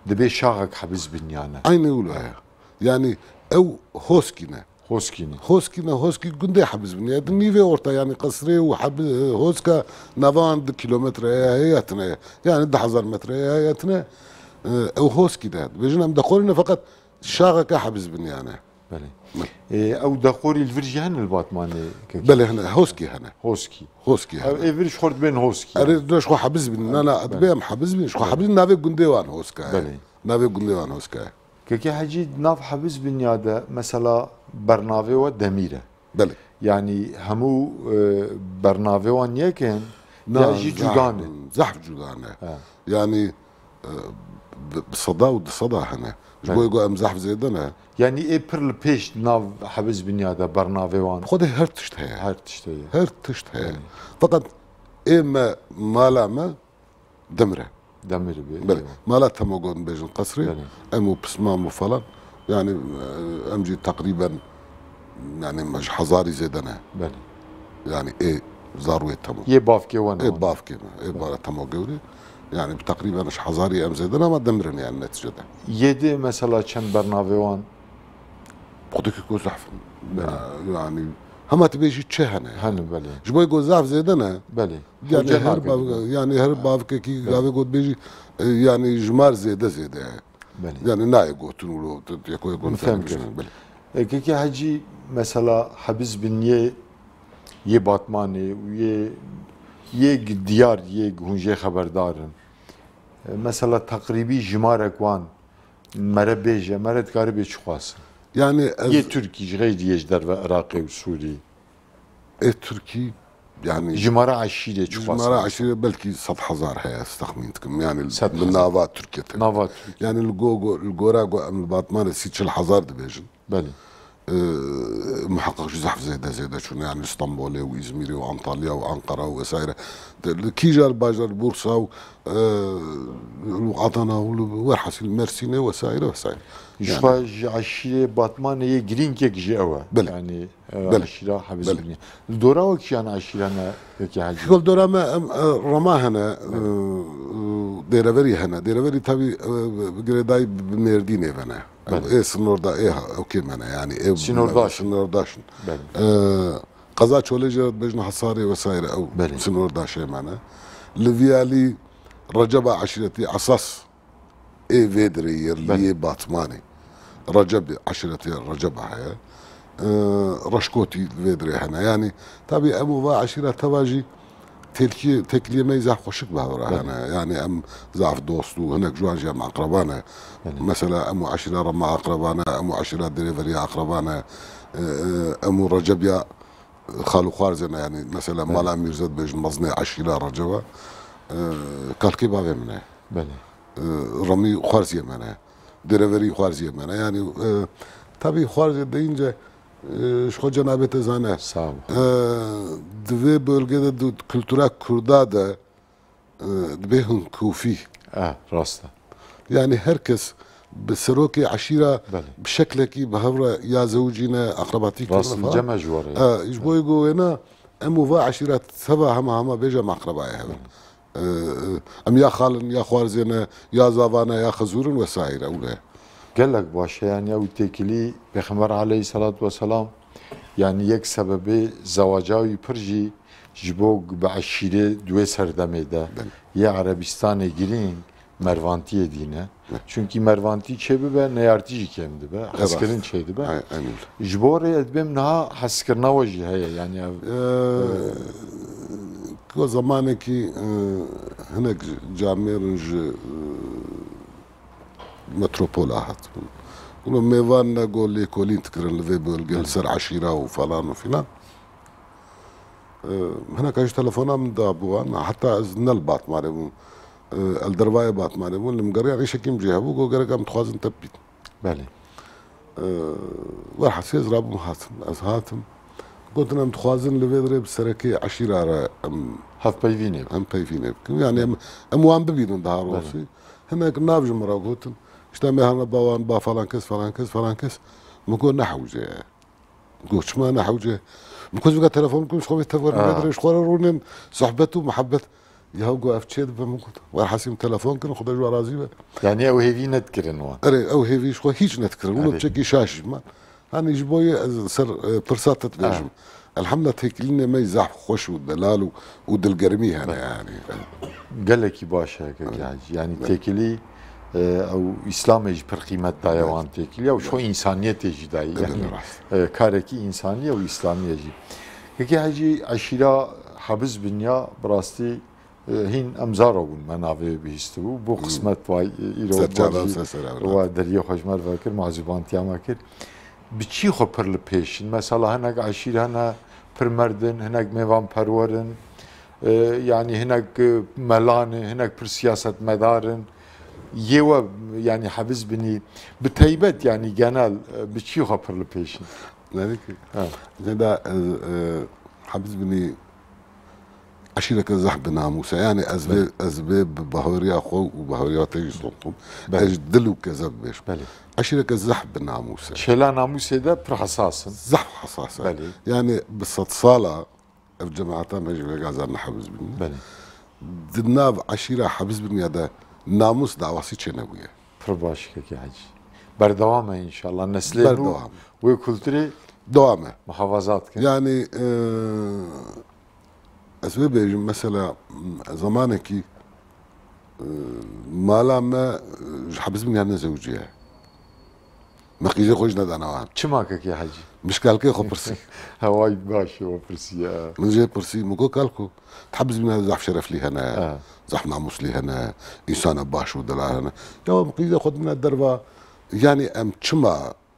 dibê şaxek hebiz biniyane. Aynı wilo heye. Yani ew Hoskî ne. Hoskî ne. Hoskî ne, Hoskî gundê hebiz bin. Ya di nîvê orta, yani qesrê û hebi-, Hoska nava wan du kilometre heye, heye tine. Yani du hezar metre heye, heye tine. E, ew Hoskî ne. Dibêjin em Deqorî ne, feqet şaxeke hebiz bin yani. Belê. Belê. E, ew Deqorî li vir jî hene li Batmanê? Belê hene, Hoskî hene. Hoskî. Hoskî hene. Ev ê vir ji xwe dibên Hoskî. Erê, ne ji xwe hebiz bin. Na, na, Belê. dibê em hebiz bin. Ji xwe Belê. hebiz navê gundê wan Hoska ye. Belê. Navê gundê wan Hoska ye. Kekê Hecî, di nav Hebiz Binya de, mesela, bernavê we demîr e. Belê. Yanî hemû, e, bernavê wan yek in, Na, ya jî zehf, cuda ne? zehf cuda ne. He. Yanî, e, bi, bi seda û du seda hene. Ji Belê. bo ku em zehf zêde ne. Yanî ê pir li pêş di nav Hebiz Binya de bernavê wan? Xwedê her tişt heye. Her tişt heye. Her tişt heye. Belê. Feqet ê me, mala me, Demir e. Demir be, Belê. eywa. Mala Temogo dibêjin qesrê. Belê. Em û pismam û falan. Yani, e, em jî teqrîben, yani, me ji hezarî zêde ne. Belê. Yani, ê zarwê Temogo. Yê bavkê we ne Ê wan. bavkê me. Ê Belê. bara Temogo re. Yani, teqrîben ji hezarî em zêde ne, ama demir in yani neticede. Yê dê mesela çend bernavê wan? Xwedekî ku zehf in. Belê. Ya, yani, hema tu bêjî çi hene? Hene, belê. Ji bo ku zehf zêde ne, Belê. Yani Hoca her nake bav-, dibe. yani her Ha. bavkekî Belê. gavê got bêjî, e, yani jimar zêde zêde ye. Belê. Yani nayê gotin û lo-, tu, tu, yeko yeko Min fehm nifehmî kir. şine, belê. E, kekê Hecî, mesela Hebiz Binyê yê Batmanê û yê, yê g-, diyar, yê g-, hûn jê xeberdar in. E, mesela teqrîbî jimarek wan mere bêje, mere dikaribê çi xwest? Yani ez Yê Tirkî ji xeyrî yê ji derve Iraqê û Sûrî. Ê Tirkî Yani jimara eşîrê çiqas? Jimara eşîrê belkî sed hezar heye, ez texmîn dikim. Yani li nava Tirkiye tê. Nava Tirkiye. Yani li go-, go-, li gora ku em li Batmanê sî çil hezar dibêjin. Belê. Ee, muheqeq jî zehf zêde zêde çûne. Yani li Stenbolê û Îzmîrê û Antalya û Ankara û vesaire. De, li kîjan bajar, Bursa û, e, li Adana û li werhasil Mersînê vesaire vesaire. Ji xwe ji eşîrê Batmanê yê girîng yek jî ew e. Belê. Yani Eşîra Hebizbinî. Li dora we kîjan eşîra ne, pekî Hecî? Şol dora me em, e, Rema hene, e, e, Dêreverî hene. Dêreverî tabî, e, girêdayî bi Mêrdînê ve ne. Em ê sinorda, ê ha-, ewkê me ne. Yani ê sinordaş. Sinordaş in. E, Qeza Çolê jî dibêjin Hesarê vesaire ew sinordaşê me ne. Li vî alî Receba eşîretî esas ê vê dirê yerliyê Batmanê. Recebê, eşîretê Receba heye. Ee, Reşkotî vê dirê hene. Yani, tabî em û va eşîra teva jî têlkî-, têkiliyê me zaf xweşik bi hev re hene. Yani, em zaf dost û hinek ji wan jî em eqreba ne. Mesela, em û eşîra Rema eqreba ne, em û eşîra Dirêverî eqreba ne. Ee, e, em û Recebiya xal û xwarzê ne, yani, mesela, Mala Mîrze dibêjin mezinê eşîra Receba. Ee, kalkê bavê min e. Belê. E, Remî xwarziyê me ne. Dêreverî xwarziyê me ne. Yani, e, tabî xwarzê deyince, e, ji xwe cenabê te zane. Sağ ol. E, di vê bölgede, di kultura kurda de, e, dibê hinkûfî. E, rast e. Yani her kes bi serokê eşîra bi şeklekî bi hev re ya zewicîne, aqrebatî kirine falan. Rast, cem e ji we re. E, ji bo ku wêna em û va eşîra teva hema hema bêje em aqrebayê hev in. E, e, em ya xal in, ya xwarzê ne, ya zava ne, ya xezûr in vesaire, ew ne. Gelek baş e, yani ew têkilî Pêxember aleyhisselatu vesselam, yani yek sebebê zewaca wî pir jî ji bo bi eşîrê di wê serdemê de yê Erebistanê girîng mervantiyê dîne. Çunkî mervantî çêbibe, neyartî jî kêm dibe, hezkirin çêdibe. Ji bo rê ez dibêm niha hezkirina we jî heye, yani ev, e, ku zemanekî, e, hinek camêr in ji, e, metropola hatibûn. Hûn mêvan ne, go lêkolîn dikirin li vê bölgê li ser eşîra û falan û filan. E, hineka ji telefona min dabû wan, heta ez ne li Batmanê bûm. E, el dervayê Batmanê bûn, li min geriya rêşekî min jê hebû, got, gerek em dixwazin te bibînin. Belê. E, werhasî ez rabûm hatim. Ez hatim. Gotin, em dixwazin li vê dirê bi serekê eşîra re em hevpeyvînê bikin. Em peyvînê bikin. Yani em, em wan bibînin daha rosî. Hinek nav ji min re gotin. İşte me hana ba wan, ba falan kes, falan kes, falan kes. Min got, ne hewce ye. Got, çima ne hewce? Min got, vika telefon bikim, ji xwe vê tevgerî vê dirê, ji xwe re rûnin, sohbet û muhabbet. Ya got, ev çê dibe, min got. Werhasî min telefon kirin, Xuda ji we razî be. Yani ew hêvî nedikirin wan? Erê, ew hêvî ji xwe hîç nedikirin. Wilo çekî şaş ji me. Hani ji bo yê ez ser, e, pirsa te dibêjim. Elhamdulillah têkilînê me zaf xweş û delal û, û dilgermî hene yani. Gelekî baş e, Kekî Hecî. Yani têkilî, e, ew Îslamê jî pir qîmet daye wan têkilî. Ew şo însaniyetê jî dayî. Yani, e, karekî însanî ye û Îslamî ye jî. Kekî Hecî, eşîra Hebiz Binya bi rastî, e, hîn em zaro bûn me navê bihîstibû. Bo qismet vay, e, îro wa deriyê xwe ji me re vekir, mazûbantiya me kir. Bi çî xwe pir li pêş in? Mesela hinek eşîr hene pir merd in, hinek mêvanperwer in, e, yanî hinek, e, melan in, hinek pir siyasetmedar in. Yê we, yanî Hebiz Binî, bi teybet, yanî genel, e, bi çî xwe pir li pêş in? Nerî ki. Zêde, e, e, Hebiz Binî eşîreke zehf bi namûs e. Yani ez vê, ez vê bi bahoriya xwe û bahoriya te jî sontum. Ez ji dil û keze bibêjim. Eşîreke zehf bi namûs e. Çêla namûsê de pir hesas in. Zehf hesas e. Yani bi sedsala ev cemaeta me jî vêga zane Hebiz Binî. Di nav eşîra Hebiz Binî de namûs dawasî çênebûye. Pir baş Kekî Hecî. Berdewam e înşallah. Neslê nû wê kulturê dewam e, muhafaza dikin. Yani, e, Ez vê bêjim, mesela, m-, zemanekî, e, mala me, e, ji Hebiz Binî ne zewiciye. Me qîzê xwe jî nedane wan. Çima Kekî Hecî? Min ji kalkê xwe pirsî. Heway baş e, we pirsiye. Min jê pirsî, min got, "Kalko, di Hebiz Binî zaf şereflî hene, zaf namûslî hene, însana baş û delal hene." Ya min qîzê xwe dine derva, yani em çima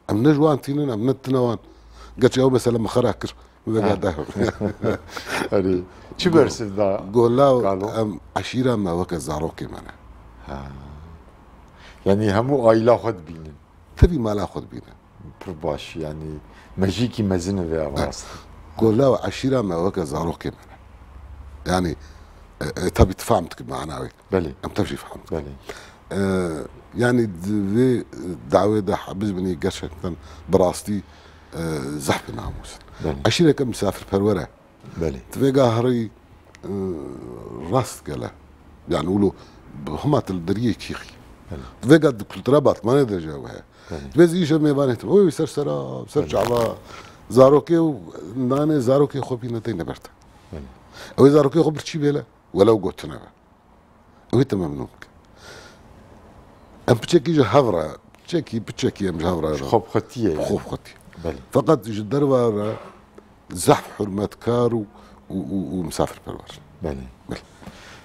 Em ne ji wan tînin, em ne tine wan. Geç ew mesele min xera kir. Vega Ha. deh. Erê. Çi bersiv da? Gola Kalo? Em eşîra me weke zarokê me ne. Ha. Yanî hemû aîla xwe dibînin. Tevî mala xwe dibîne. Pir baş, yanî mejîkî mezin e vê ava rast. Gola û eşîra me weke zarokê me ne. Yanî, e, e, tabî tu fehm dikî mana wê. Belê. Em tev jî fehm dikin. Belê. E, yanî di vê dawê de hebiz binî gerçekten bi rastî, e, zehf bi namûs in. Belê. Eşîreke misafirperwer e. Belê. Di vêga herî, e, rast gele. Yani wilo hema tu li deriyê kîxî. Belê. Di vêga di kultura Batmanê de jî ew heye. Belê. Di vêzî îşe mêvanê tu. Wê ser sera, ser Belê. çava zarokê û nanê zarokê xwe bîne teyne ber te. Belê. Ew ê zarokê xwe bir çî bêle, welew gotine be. Ew ê te memnûn bike. Em piçekî ji hev re, piçekî, piçekî em ji hev re Ji re. xwe bi xwe tî ye yani. Xwe bi xwe tî. Belê. Feqet ji derve re zehf hurmetkar û, û, û, û misafirperwer. Belê. Belê.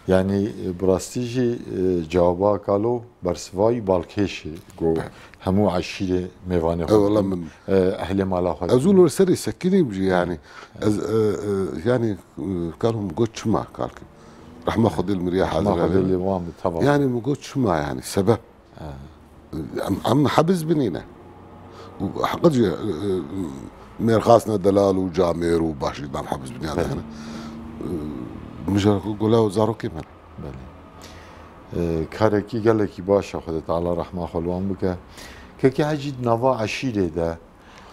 Yani, e, bi rastî jî, e, cewaba Kalo bersivayî balkêş e. Go Belê. hemû eşîrê mêvanê xwe Eyvallah dikin. min. E, ehlê mala xwe Ez dikin. û li serê sekinîm jî yani. Ez, e, e, yani, e, Kalo min got çima kalkî. Rehma Xwedê li miriya Rehma hazir Xwedê hele. lê wan bi, tamam. Yani min got çima yani, sebep. Ha. Em, em hebiz binîne. Û heqet jî, e, e, mêrxasne delal û camêr û başî dan hebiz binîne. Evet. E, mijara ku gola û zarokê me. Belê. E, karekî gelekî baş e, Xwedê Teala rehma xwe li wan bike. Kekê Hecî di nava eşîrê de,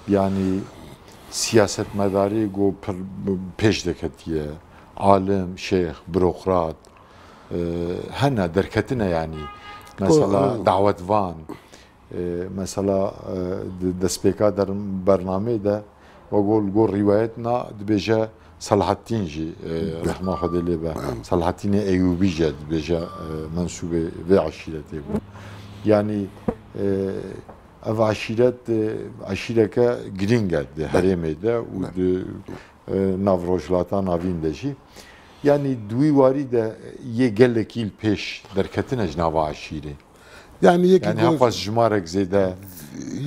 yanî siyasetmedarê ku pir pêş deketiye, alim, şêx, burokrat, e, hene, derketine yanî. Mesela Ko- dawetvan, e, mesela, e, di destpêka der-, bernameyê de we got, li gor rîwayet na dibêje Selahattîn jî, e, Be. rehma Xwedê lê be. Em. Selahattînê Eyûbî jî dibêje, e, mensûbê vê eşîretê bû. Yanî, e, ev eşîret, e, eşîreke girîng e di Be. herêmê de û Be. di e, nav Rojhilata Navîn de jî. Yanî di wî warî de yê gelekî li pêş derketine ji nava eşîrê. Yanî yekî Yanî goj- hevxwest jimarek zêde.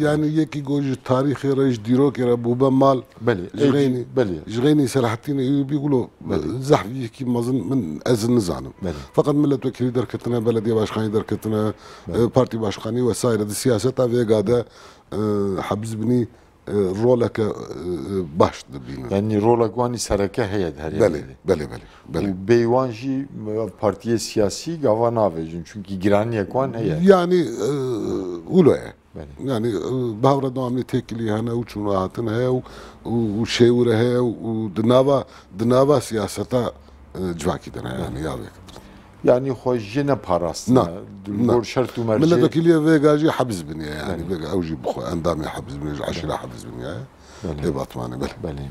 Yanî yekî goj ji tarîxê re, ji dîrokê re bûbe mal. Belê, Ji ê xeynî, jî, belê. ji xeynî Selahattîn Eyûbî wilo Belê. zehf yekî mezin min ez nizanim. Belê. Feqet milletvekilî derketine, belediye başkanî derketine, Belê. e, partî başkanî vesaire di siyaseta vêga de, e, hebiz binî e, roleke, e, e, baş dibînin. Yanî rolek wan î sereke heye di herêmê Belê, de. belê, belê, belê. Û bêyî wan jî, e, partiyê siyasî gava navêjin. Çunkî giraniyek wan heye. Yanî, e, wilo ye. Belê. Yanî, e, bi hev re dewamlî têkilî hene û çûn û hatin heye û, û, û şêwire heye û, û di nava, di nava siyaseta, e, civakî de ne, yanî, ya vê. Yanî xwe jê neparastine. Na, Li na. gor şert û mercê. Milletvekiliyê vêga jî hebiz biniye yani. Belê. Vêga ew jî bi xwe endamê hebiz biniye, ji eşîra hebiz biniye. Belê. Ê Batmanê, belê. Belê.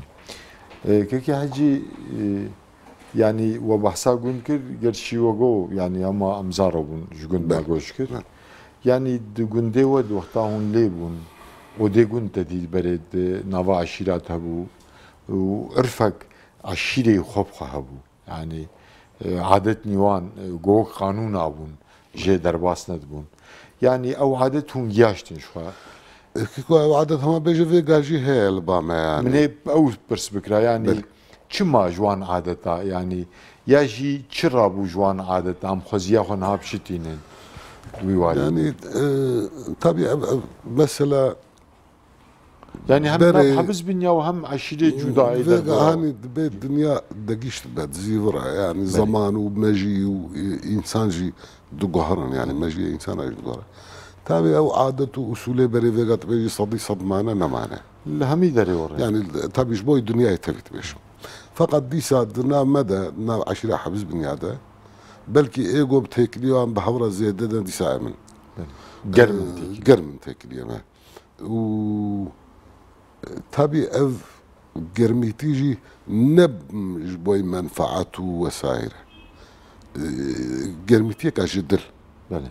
E, Kekê Hecî, e, yanî we behsa gund kir, gerçî we got, yanî hema em zaro bûn, ji gund me Belê. göç kir. Belê. Yanî di gundê we di wexta hûn lê bûn, odê gund te dît berê di nava eşîrat hebû û irfek eşîrê xwe bi xwe hebû. Yanî, e, adet nîwan, e, gok qanûna bûn, jê derbas nedibûn. Yanî ew adet hûn giyaştin ji xwe. E, ki ku ew adet hema bêje vê gajî heye li ba me yani. Min ê ew pirs bikira, yanî Belê. çima ji wan adeta, yanî ya jî çi rabû ji wan adeta, em xweziya xwe niha bişitînin wî warî. Yani, e, tabii ev, ev mesela Yani hem Berê nav hebiz bin ya hem eşîrê cudayê de vêga bira. Hani dibe dinya degişt be, dizîvira. Yani Belê. zaman û mejî û, e, însan jî diguherin. Yani mejiyê însana jî diguhere. Tabi ew adet û usulê berê vêga dibêjî sedî sed mane nemane. Li hemî derê were. Yani tabi ji bo dinyayê tevî dibêjim. Feqet dîsa di nav me de, nav eşîra hebiz bin ya de, belkî êgo bi têkiliya wan bi hev re zêde de dîsa emin. Belê. Germ in Ee, têkiliya. Germ in têkiliya me. Û, e, tabî ev germîtî jî ne ji bo menfaet û wesaîr e. E, germîtiyeka ji dil. Belê.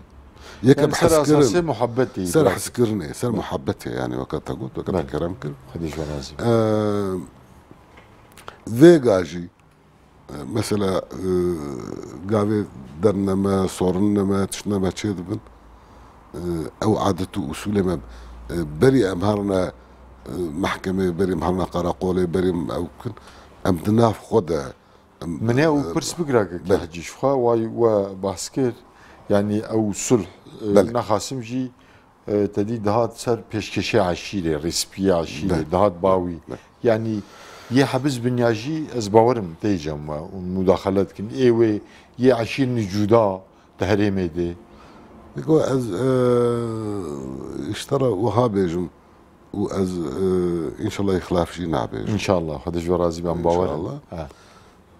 Yeke Yani bi ser hezkirin, esasê muhabbetê ser yî hezkirinê, ser muhabbetê yani weke te got, weke te Belê. kerem kir. Xwedî ji we razî be. E, vêga jî Mesela, e, gavê derneme, sorineme, tiştneme çêdibin. E, ew adet û usulê me, e, berî em herine e, mehkemê, berî em herin qereqolê, berî em ew bikin. Em di nav xwe de, em, Min ê ew e, pirs bigire ke belê. Hecî ji xwe, way we behs kir. Yanî ew sulh, e, Belê. Nexasim jî, e, te dî dihat ser pêşkêşê eşîrê, rêspiyê eşîrê, Belê. Dihat bawî. Belê. Yanî yê hebiz binya jî ez bawerim tê cem we û mudaxele dikin. Ê wê yê eşîrên cuda di herêmê de. Digo ez, e, ji te re wiha bêjim û ez, e, înşallah xilaf jî nabêjim. Înşallah, Xwedê ji we razî be, em bawer in. Înşallah. Ha.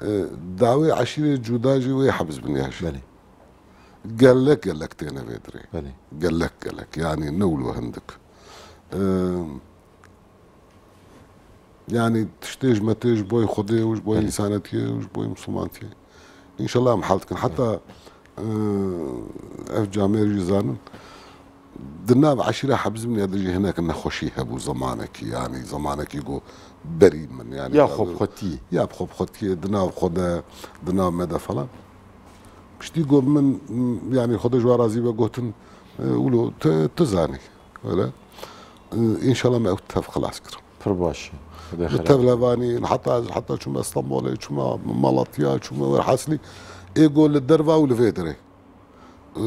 E, dawê eşîrê cuda jî wê hebiz binya jî. Belê. Gelek gelek têne vê dirê. Belê. Gelek gelek. Yanî ne wilo hindik. E, Yanî tiştê ji me tê ji boy Xwedê û ji boy Belê. Însanetiyê û ji boy Mislimantiyê. Înşallah em hel dikin. Heta, e, ev camêr jî zanin. Di nav eşîra Hebzimniya de jî hinek nexweşî hebû zemanekî, yanî zemanekî got berî min, yanî Ya xwe bi xwetiyê. Ya bi xwe bi xwetiyê, di nav xwe de, di nav me de falan. Piştî got min, yanî Xwedê ji we razî be, gotin, e, wilo tu, tu zanî. Öyle. E, înşallah me ew tev xilas kir. Pir baş e. Xwedê Li xêr tev be. Levanî, heta ez, heta çûme Stenbolê, çûme Malatya, çûme werhasilî. Ê go li derva û li vê derê. E,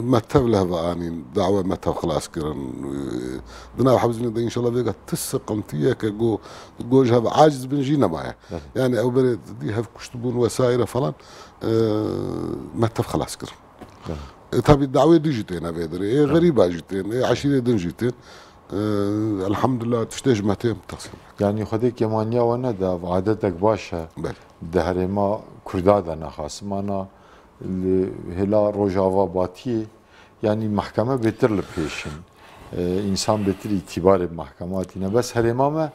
me tev lehva anîn, dawe me tev xilas kirin. E, di nav hevzînê de înşallah vêga ti sıkıntı ye ke go, go ji hev aciz bin jî nemaye. Evet. Yani ew berê dî hev kuştibûn vesaire falan, e, me tev xilas kirin. Evet. E, tabi dawê din jî têne vê derê. Ê Evet. Xerîba jî tên, ê eşîrê din jî tên. E, elhamdulillah tiştê ji me tê teqsîm. Yani Xwedê kêmaniya we nede, ev adetek baş e. Belê. Di herêma Kurda de nexasim ana li hêla Rojava Batiyê, yanî mehkeme bêtir li pêş in. E, însan bêtir îtîbarê bi mehkema tîne. Bes herêma me,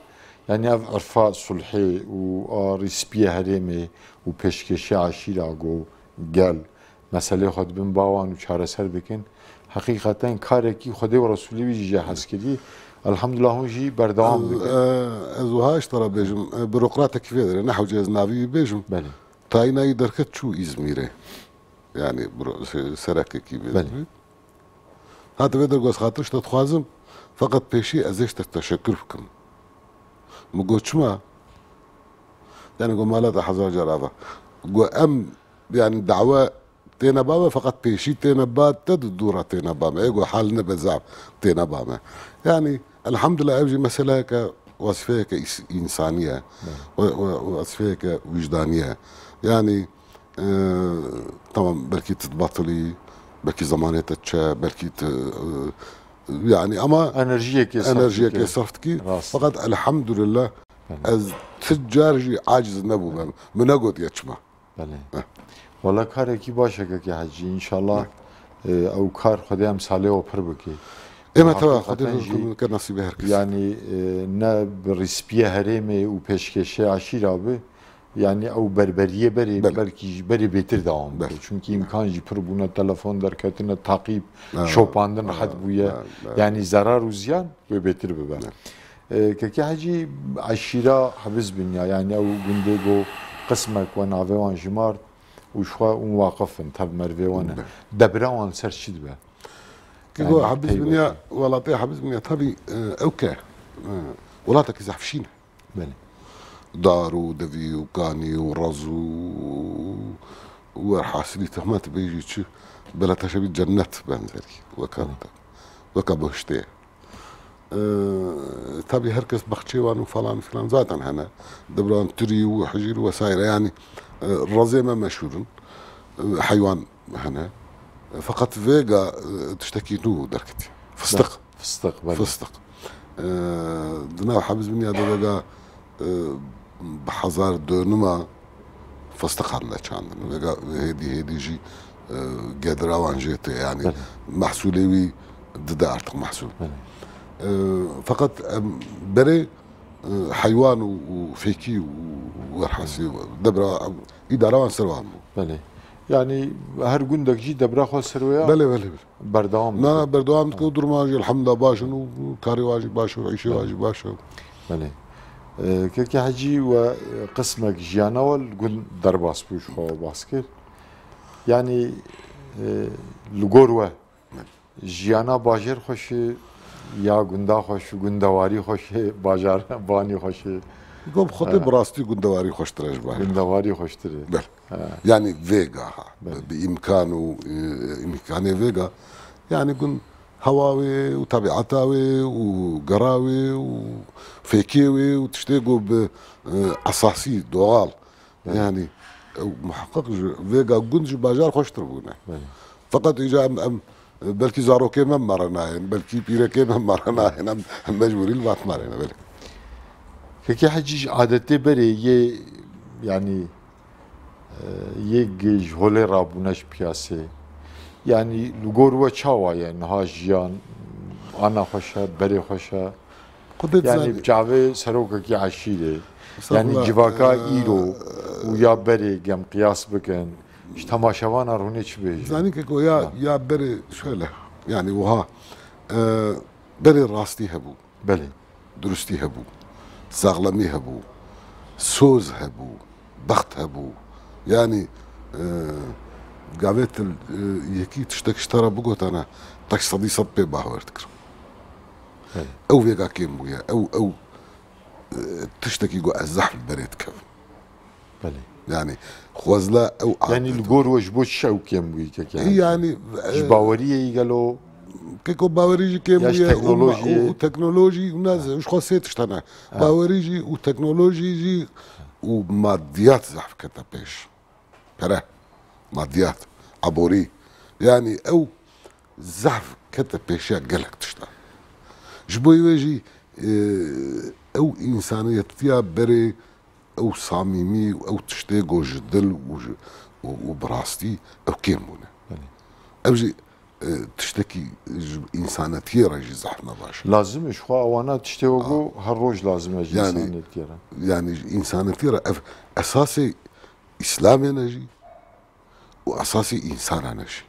yanî ev irfa sulhê û a rîspiyê herêmê û pêşkêşê eşîra go gel, meselê xwe dibin bawan û çareser bikin. Heqîqeten karekî Xwedê û Resûlê wî jî jê hez kirî. Elhamdulillah hûn jî berdewam dikin. E, ez wiha ji te re bêjim, e, burokratekî vê derê, ne hewce ez navî wî bêjim. Belê. Tayîna wî derket çû Îzmîrê. Yani bro-, se-, serekekî vê Belê. Derê. Hate vê derê got, xatir ji te dixwazim, feqet pêşî ez ê ji te teşekkür bikim. Min got, çima? Yani got, mala te hezar car ava. Got, em, yani dawe têne ba me, feqet pêşî têne ba te, di dû re têne ba me. Ê got, hal nebe zaf têne ba me. Yani, elhamdulillah, ev jî meseleyeke, wezîfeyeke îs-, însanî ye. Evet. We-, we-, wezîfeyeke wijdanî ye. Yani, e, tamam, belkî tu dibatilî, belkî zemanê te diçe, belkî tu, e, yani ama Enerjiyekê sarf enerjiyekê dike. Sarf dikî. Rast. Feqet elhamdulillah, Evet. Ez ti car jî aciz nebûme. Min negotiye çima. Belê. Heh. Wala karekî baş e kekê Hecî. Înşallah, e, ew kar Xwedê em salê we pir bike. Ê me tewa Xwedê Heqîqeten jî, ke nasîbê her kes. Yanî, e, ne bi rîspiyê herêmê û pêşkêşê eşîra bi, yanî ew berberiyê berê, Belê. Belkî ji berê bêtir dewam bike. Belê. Çunkî îmkan jî pir bûne, telefon derketine, taqîb, Ha, şopandin ha, rehet bûye. Ha, ha. Yanî zerar û ziyan wê bêtir bibe. Evet. E, Kekê Hecî, eşîra Hebiz Binya, yani ew gundê go qismek we navê wan jimart û ji xwe hûn waqif in, tev mervê wan e. Be. Debra wan ser çi dibe? Ki Yani go Hebiz teybe Binya, ki. Welatê Hebiz Binya tabi, e, ew ke, e, welatekî zehf şîn e. Belê. Dar û devî û kanî û rez û, û werhasilî tehmet bêjî çi, bela te şebî cennet benzerî. Weka, Belê. Weka bihiştê ye. Ee, tabii herkes baxçê wan û falan filan zaten hene. Dibran tirî û hicîr û vesaire. Yani, e, rezê me meşhûr in. E, heywan hene. E, feqet vêga, e, tiştekî nû derketî. Fıstık. Fıstık, belê. Fıstık. E, di nav Hebiz Binya de vêga, e, bi hezar dönüma fıstık hatine çandin. Vêga hêdî hêdî jî, e, gedira wan jê tê. Yani Belê. Mehsulê wî dide artık mehsul. Belê. E, feqet, em, berê, e, heywan û, û fêkî û werhasî debra, îdara wan ser wan bû. Belê. Yani her gundek jî debra xwe ser wê ya Belê, belê, belê. Berdewam Na, dike. Berdewam dike û duruma jî elhamdulillah baş in û karê wan jî baş e û îşê wan Belê. Jî baş e. Belê. E, Kekê Hecî we, e, qismek jiyana we li gund derbas bû, ji xwe bahs kir. Yani, e, li gor we jiyana bajêr xweş e, Ya gunda xweş û gundewarî xweş e, bajar, banî xweş e. Go bi xwedê Ha. bi rastî gundewarî xweştir e ji bajarê. Gundewarî xweştir e. Ber. Ha. Yanî vêga ha. Ber. Bi, bi îmkan û, e, îmkanê vêga. Yanî gund hewa wê û tebiata wê û gera wê û fêkê wê û tiştê ku bi, e, esasî, doğal. Belê. Yanî, ew muheqeq ji vêga gund ji bajar xweştir bûne. Belê. Feqet îca em, em, belkî zarokê me mere nayên, belkî pîrekê me mere nayên, em, em mecbûrî li Batmanê ne, belê. Kekê Hecî, ji adetê berê yê, yanî, e, yê g-, ji holê rabûne ji piyasê. Yanî, li gor we çawa ye niha jiyan? Ana xweş e, berê xweş e? Xwedê Yanî dizanî. bi çavê serokekî eşîrê. Estağfurullah. Yanî civaka Ee, îro û ya berê gem qiyas bikin. Ji temaşevana rûnê çi bêjin? Zanî keko ya, Ha. ya berê şöyle. Yanî wiha. Ee, berê rastî hebû. Belê. Durustî hebû. Saxlemî hebû. Soz hebû. Bext hebû. Yanî, ee, gavê til, ee, yekî tiştek ji te re bigotana, te ji sedî sed pê bawer dikir. Belê. Ew vêga kêm bûye. Ew, ew, e, tiştekî ku ez zehf li berê dikevim. Belê. Yanî, xwezla ew Yanî li adeta. gor we ji bo çi ew kêm bûyî keke? Yanî, Ji e, baweriyê yî gelo? Keko bawerî jî kêm Ya ji bûye û ma-, teknolojiyê? û, û teknolojî û naz, Ha. ji xwe sê tişt hene. Ha. Bawerî jî û teknolojî jî û madiyat zehf kete pêş. Pere, madiyat, eborî. Yanî ew zehf kete pêşiya gelek tişta. Ji bo wê jî, e, ew însaniyetiya berê, ew samîmî, ew tiştê ku ji dil û ji, û, û bi rastî ew kêm bûne. Belê. Ev jî, e, tiştekî ji însanetiyê re jî zehf nebaş e. Lazim e, ji xwe ewana tiştê wego Ha. her roj lazim e ji Yanî, însanetiyê re. yanî ji însanetiyê re ev esasê Îslamê ne jî û esasê însana ne jî.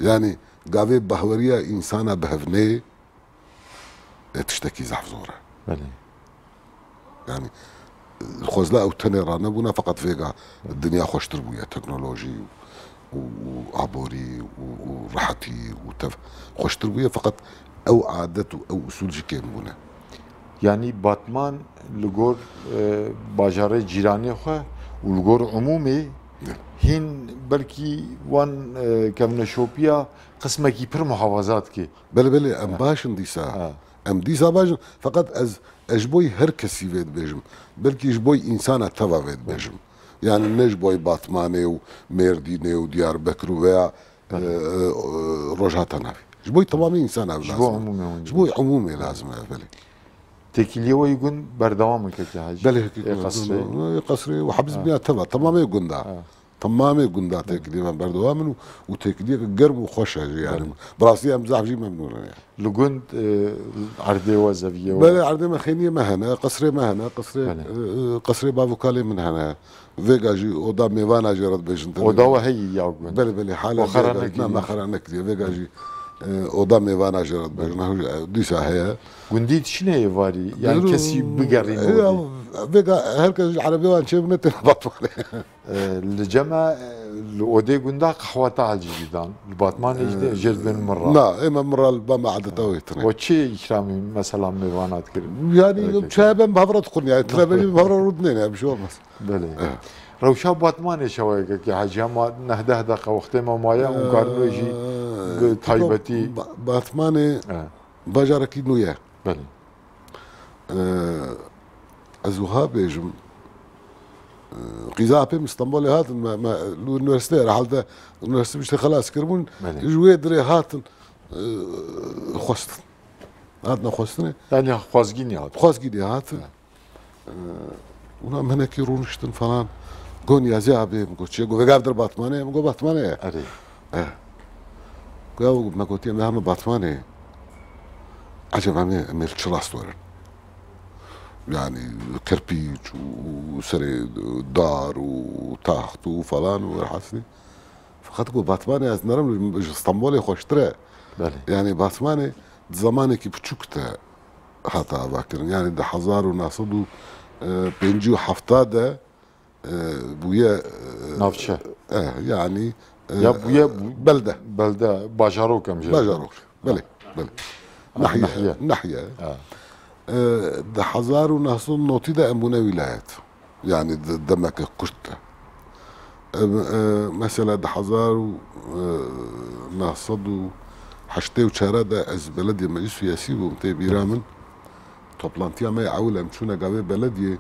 Yanî gavê bahweriya însana bi hev neyê, e, tiştekî zehf zor e. Belê. Yanî, e, xwezla ew tenê ranebûna, feqet vêga dinya xweştir bûye, teknolojî û, û, û aborî û, û rehetî û tev xweştir bûye, feqet ew adet û ew usul jî kêm bûne. Yanî Batman li gor, e, bajarê cîranê xwe û li gor umûmê Ne. hîn belkî wan, e, kevneşopiya qismekî pir muhafaza dike. Belê, belê, em Ha. baş in dîsa. Ha. Em dîsa baş in. Feqet ez, ez ji bo her kesî vê dibêjim. Belkî ji bo însana teva vê dibêjim. Yanî ne ji bo Batmanê û Mêrdînê û Diyarbekir û veya, Belê. e, e, Rojhata Navî. Ji bo temamê însana ev Ji bo lazim e. umûmê hûn Ji bo dibêjin. umûmê lazim e, belê. Têkiliyê we yî gund berdewam in keke Hecî. Belê, Ê qesrê. Ê qesrê û hebs Ha. bîna teva. Temamê gunda. Ha. Temamê gunda têkiliyê me berdewam in û, û têkiliyeke germ û xweş e jî, yanî. Belê. Bi rastî em zehf jî memnûn in, yanî. Li gund, e, erdê we, zeviyê we? Belê, erdê me, xêniyê me hene, qesrê me hene, qesrê, Belê. e, e, qesrê bav û kalê min hene. Vêga jî oda mêvana jê re dibêjin. Oda we heyî ya gund? Belê, belê, hala We xera vêga, nekiriye? na, me xera nekiriye. Vêga jî, e, oda mêvana jê re dibêjin. Belê. Dîsa heye. Gundî diçine êvarî? Yanî Dûr û kesî bigerîne e, odê? ya, vêga her kes ji erebê wan çêbûne têne Batmanê. E, li cem e, li odê gunda qehwa te ecîbî dan. Li Batmanê jî de jê dibên min re. Na, ê me min re li ba me adeta wê tine. We çi îkramî mesela mêvana dikir? Yanî Evet, çaya ben bi hev re dixwin, yanî tine bejî bi hev re rûdinên, ya bir şey olmaz. Belê. Evet. Rewşa Batmanê çawa ye kekê Hecî? Hema neh deh deqa wextê me maye û karin wê jî Ee, bi taybetî Ba-, Batmanê Evet. bajarekî nû ye. Belê. Ee, ez wiha bêjim, ee, qîza apê min Stenbolê hatin, me, me li unîversîteyê re, halde unîversîte biştê xelas kiribûn, Belê. ji wê dirê hatin, ee, xwestin. Hatina xwestinê. Yanî xwezgînî hatin. Xwezgînî hatin. Evet. Ee, Ûna me hinekî rûniştin falan. Got, "Niyazî abê," min got, "Çi ye?" Got, "Vêga ev dir Batmanê ye?" Min got, "Batmanê ye." Erê. Eh. Got, "Ya," me gotiye, "Em heme Batmanê ye." Eceba em ê, em ê li çi rast werin? Yanî kirpîç û, û serê dar û taxt û falan û welhasilî. Feqet got, "Batmanê ez nerim ji Stenbolê xweştir e." Belê. Yanî Batmanê di zemanekî piçûk te hate avakirin. Yanî di hezar û neh sed û pêncî û heft de, e, bûye, e, Navçe. e, yanî, e, Ya bûye belde. Belde, bajarok em jê Bajarok. Belê, belê. Nehye. Nehye. Nehye. Ha. E, di hezar û neh sed û notî de em bûne wîlayet. Yani di demeke kurt de. E, e, mesela di hezar û neh sed û heştê û çar de ez belediyê meclis siyasî bûm, tê bîra min. Toplantiya me ewil em çûne gavê belediyê,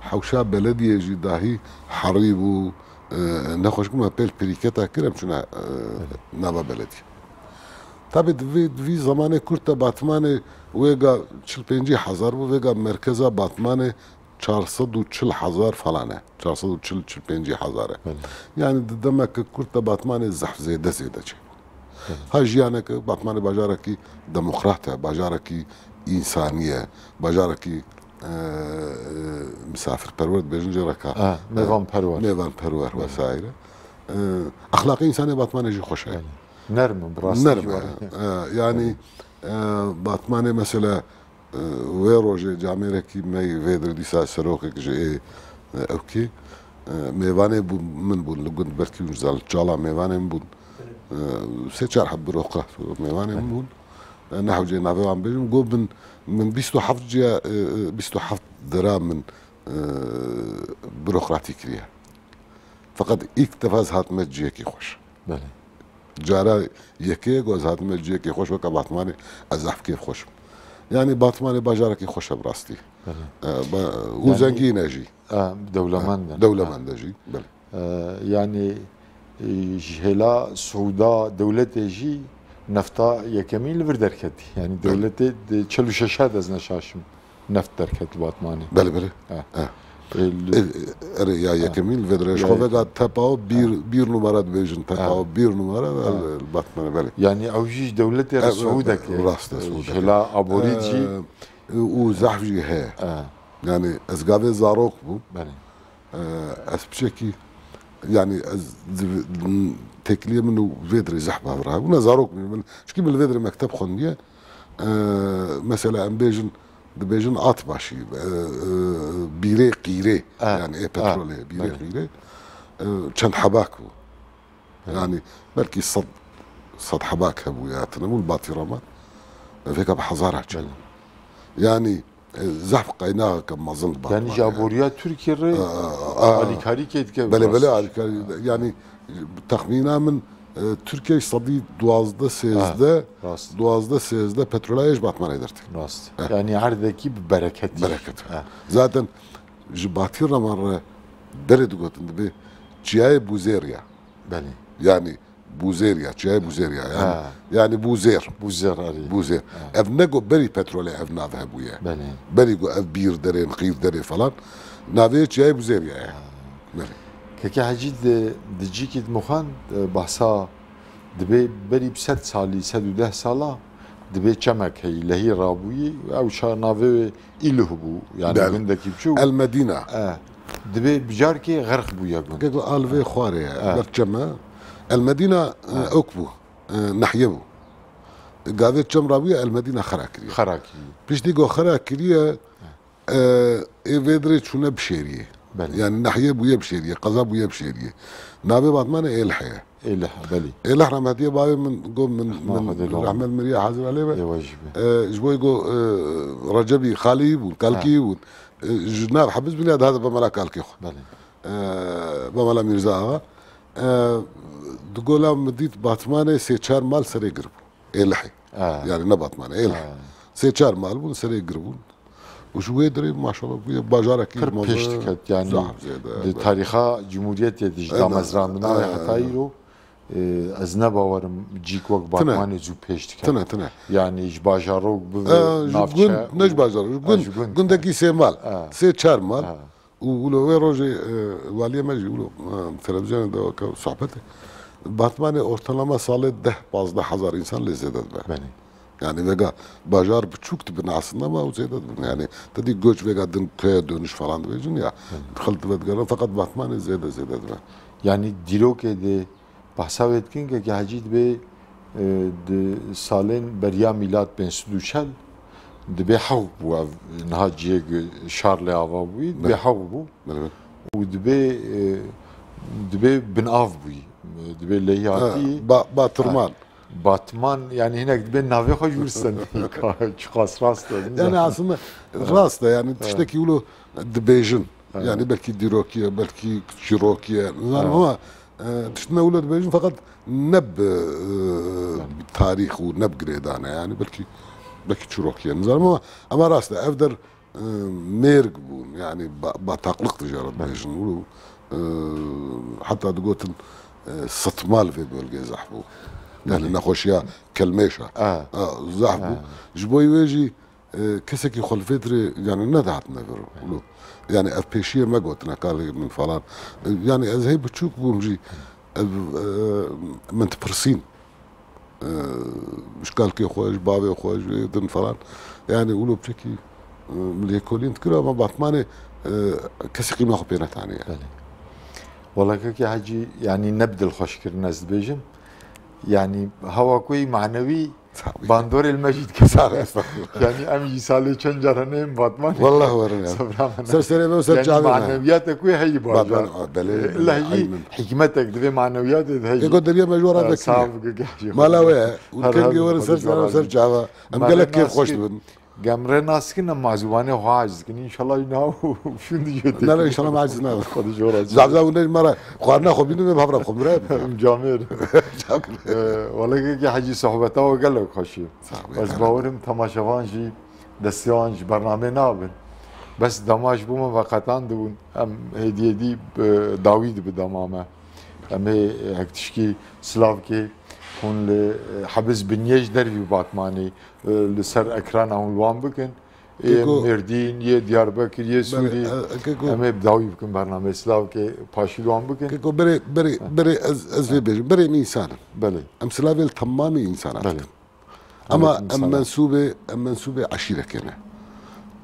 hewşa belediyê jî dahî herî bû, e, nexweş bû, me pêl pirîketa kir, em çûne, e, nava belediyê. Tabi di vî, di vî zemanê kurt de Batmanê wêga çil pêncî hezar bû, vêga merkeza Batmanê çar sed û çil hezar falan e. Çar sed û çil, çil pêncî hezar e. Belê. Yani di demeke kurt de Batmanê zehf zêde zêde çêbû. Belê. Ha jiyaneke, Batmanê bajarekî demokrat e, bajarekî însanî ye, bajarekî, e, e, misafirperwer dibêjin jê re ka. Ha, e, mêvanperwer. Mêvanperwer Belê. Vesaire. E, exlaqê însanê Batmanê jî xweş e. Belê. Nerm e, bi rastî Nerm jî e. Were. E, yani, e, Batmanê mesela, e, wê rojê camêrekî me yê vê dir dîsa serokek ji ê, e, ewkê, e, mêvanê bû, min bûn li gund, belkî hûn ji zan li Çala mêvanê min bûn. E, sê çar heb birokrat mêvanê min bûn. E, nehewcê navê wan bêjim. Got min, min bîst û heft ciya, e, e, bîst û heft dira min, e, birokratî kiriye. Feqet ilk defa ez hatime ciyekî xweş. Belê. Cara yekê ku ez hatime ciyekî xweş weke Batmanê, ez zehf kêf xweş im. Yani Batmanê bajarekî xweş e bi rastî. Belê. E, ba-, û Yani zengîn e jî. E, dewlemend e. Dewlemend e jî, belê. E, yani, e, ji hêla Siûda dewletê jî nefta yekemîn li vir derketî. Yani Belê. Dewletê di çel û şeş de ez neşaşim. Neft derket li Batmanê. Belê, belê. Ha. Ha. E, li- E, e, erê, ya Ha. yekemîn li vê dirê. Ya Ji xwe vega yekemîn. Tepawo bir, Ha. bir numara dibêjin. Ha. Tepawo bir numara Ha. li Batmanê, belê. Yani ew jî ji dewletê re E, e, Siûdek e. Rast e, E, Siûdek e. Hêla aborî jî. E, û zehf jî heye. Ha. Yani ez gavê zarok bûm. Belê. E, ez piçekî, yani ez div-, têkiliyê min û vê dirê zehf bav rabû. Ne zarok bûm min. Çikî min li vê dirê mekteb xwendiye. E, mesela em bêjin, dibêjin at başî, e, e, bîrê qîrê, Ha, yani ê ha, petrolê, bîrê belê. qîrê, e, çend hebak bû. Belê. Yani belkî sed, sed hebak hebû ya, tune bû li Batî Reman. Vêka bi hezara çend. Belê. Yani, e, zehf qeynaxeke mezin li Yani Batmanê ji ye. aboriya Tirkiyê re E, e, e, alîkarî kê dike Belê, belê, rast. alîkarî. Yani texmîna min, e, Tirkiye sedî duwazdeh sêzdeh, Ha, rast. duwazdeh sêzdeh petrola ye ji Batmanê dertê. Rast. Eh. Yani erdekî bi bereketî. Bereket. Ha. Zaten ji Batî Reman re berê digotin, dibê çiyayê Bûzêr ya. Belê. Yani Bûzêr ya, çiyayê Bûzêr ya. Yani, Ha. yani Bûzêr. Bûzêr, erê. Bûzêr. Ha. Ev ne ku berî petrolê ev nav hebûye. Belê. Berî ku ev bîr derên, qîr derê falan. Navê çiyayê Bûzêr ya. Ha. Belê. Keke Hecî di, di cîkî di mixan, e, behsa dibê berî bi sed salî, sed û deh sala dibê çemek heyî, lehî rabûyî, ew ça navê wê Îluh bû, yani Belê. gundekî biçûk. El Medîna. E, dibê bicarkê xerq bûye gund. Keko alvê xwarê ye, E. ber çem e. El Medîna, e, E. ok bû, e, nehye bû. Gavê çem rabûye, El Medîna xera kiriye. Xera kiriye. Piştî ku xera kiriye, e, ê vê dirê çûne Bişêriyê. Belê. Yani nehye bûye Bişêriyê, qeza bûye Bişêriyê. Navê Batmanê Êlihê ye. Êlih, belê. Êlih rahmetiyê bavê min got min, Rehma min Xwedê li rehmet miriye hazir alê be. Ê we jî be. E, ji bo go, e, Recebî Xalî bûn, Kalkî Ha. bûn. E, ji nav hebis bûn ya dihate Bemela Kalkê xwe. Belê. E, Bemela Mîrza Axa. E, di gola min dît Batmanê sê çar mal serê gir bû. Êlihê. Ha. Yani ne Batmanê, Êlih. Ha. Sê çar mal bûn, serê gir bûn. Û ji wê dirê maşallah bûye bajarekî Pir mezin, pêş diket, yani zaf zêde, di evet. tarîxa Cumhuriyetê de ji Evet, damezrandina wê evet, heta evet. îro, e, ez ne bawerim cîk wek Tine. Batmanê zû pêş diket. Tine, tine. Yani ji bajarok bibe E, ji navçe gund, ne ji û bajarok, ji E, gund, ji gund. gundekî sê mal, E. sê çar mal. E. Û wilo wê rojê, e, waliyê me jî wilo, e, televizyonê de weke sohbetê. Batmanê ortalama salê deh pazdeh hezar însan lê zêde dibe. Belê. Yani vega bajar biçûk dibin aslında ama ew zêde dibin. Yani te dî göç vega din köye dönüş falan dibêjin ya. Belê. Xelk dibe digerin, feqet Batmanê zêde zêde dibe. Yani dîrokê de Behsa wê dikin ke Hecî dibê, e, di salên beriya mîlat bên sed û çel dibê hewq bû ev niha cihê şar lê ava bûyî, dibê Ne. hewq bû. Belê, belê. Û dibê, e, dibê bin av bûyî. Dibê lehî Ha, hatî. ba-, Batirmal. Ha. Batman, yani hinek dibê navê xwe jî wir stendî. Ka çiqas rast e, Yani nizanim. aslında rast e, yani tiştekî wilo dibêjin. Yani belkî dîrokî ye, belkî çîrokî ye. Nizanim ama e, tiştine wilo dibêjin, fakat ne bi e, tarîx û ne bi girêdane, yani belkî belkî çîrokî ye. Nizanim ama, ama rast e, ev der e, mêrg bûn, yani ba- bataklık tijara dibêjin. Û e, heta digotin e, sıtma li vê bölgê zehf bû. Yani nexweşiya kelmêşa. Ah. Ah, zehf bû. Ji bo wê jî e, kesekî xwe li vê dirê yani nedihatine vir. Û, yani ev pêşiyê me gotine kalê min falan. E, yani ez hey biçûk bûm jî ev e, min dipirsîn. E, ji kalkê xwe, ji bavê xwe, ji wê din falan. Yani wilo piçekî e, min lêkolîn dikir ama Batmanê e, kesî qîma xwe pê netaniye. Belê. Wala kekê Hecî, yani ne bi dilxweşkirin ez dibêjim. Yani hewa ku yî manewî bandorê li me jî dike. Sağ ol, estağfurullah. Yani em jî salê çend caran êm Batmanê. Wallah werin ya. Sefra me Ser serê me û ser Yani çavê me. manewiyata ku heyî bajar. Batman, belê, İlla belê, heyî aynen. Hikmetek divê manewiyatê de heyî. Êgo derya me ji we re vekiriye. Sağ ol, kekê Hecî. Mala we ye. Û Her kengê her werin ser Xwedê serê me û ser razî. çava. Em Me gelek re kêf nas xweş kir- dibin. Gem re nas kir, em mazûvanê xwe aciz kin. İnşallah ne şun dijê. Ne, ne, inşallah me aciz ne. Xwedê jora. Zavza hûn me re xwarina xwe bînin, em havra xwe bire. Camêr. Wala kekê Hecî, sohbeta we gelek xweş e. Sağ ol, Ez ya. Bawerim temaşevan jî destê wan ji bernamê nabin. Bes dema ji bo me veqetandibûn, em hêdî hêdî bi dawî dibi dema me. Em ê hek tişkî silavkê hûn li, e, Hebiz Binyê ji dervî Batmanê, e, li ser ekrana hûn li wan bikin. Ê Keko- Mêrdîn, yê Diyarbekir, yê Sûrî. E, Keko- Em ê bi dawî bikin bernamê silavkê paşî li wan bikin. Keko berê, berê, berê ez, ez vê bêjim. Berê em însan in. Belê. Em silavê li temamê însanan Belê. dikin. Ama Aleyküm em selam. mensûbê, em mensûbê eşîrekê ne.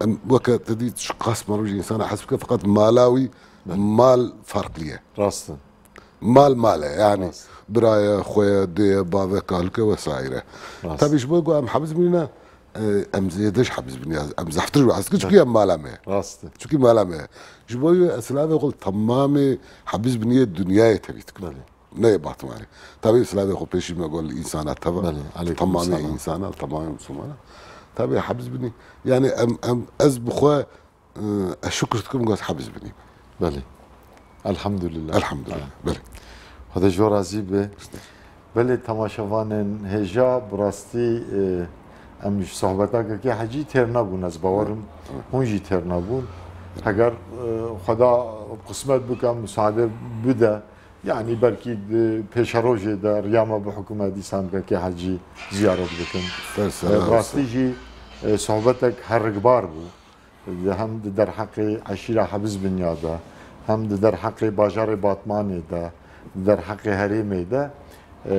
Em weke te dît ji qas merû ji însana hez bike, feqet mala wî mal farklı ye. Rast e. Mal mal e, yani Rast. biraya, xwe ye, dê ye, bave, kalike vesaire. Rast. Tabii ji bo ku em hebiz bîne, e, em zêde ji hebiz bîne, em zehtir ji hez, çünkü em mala me ye. Rast e. Çünkü mala me ye. Ji bo wê ez silavê xwe li temamê hebiz bîne dünyayê tevî dikim. Belê. Ne yê Batmanê. Tabii silavê xwe pêşî me got li însana teva. Belê, aleyküm Temamê selam. Însana, temamê Musulmana. Tabii hebiz bîne. Yani em, em, ez bi xwe e, ez şukir dikim, goz hebiz binî. Belê. Elhamdulillah. Elhamdulillah. Belê. Xwedê ji we razî be. Belê, temaşevanên hêja, bi rastî, e, em ji sohbeta kekê Hecî têr nebûn, ez bawerim hûn jî têr nebûn. Heger, e, Xweda qismet bike, musaade bide, yanî belkî di pêşerojê de riya me bi hikûmet dîsan kekê Hecî ziyaret bikin. Ser E, sera bi rastî olsun. jî, e, sohbetek herikbar bû. Hem di derheqê eşîra Hebiz Binya de, hem di derheqê bajarê Batmanê de, di derheqê herêmê de, e,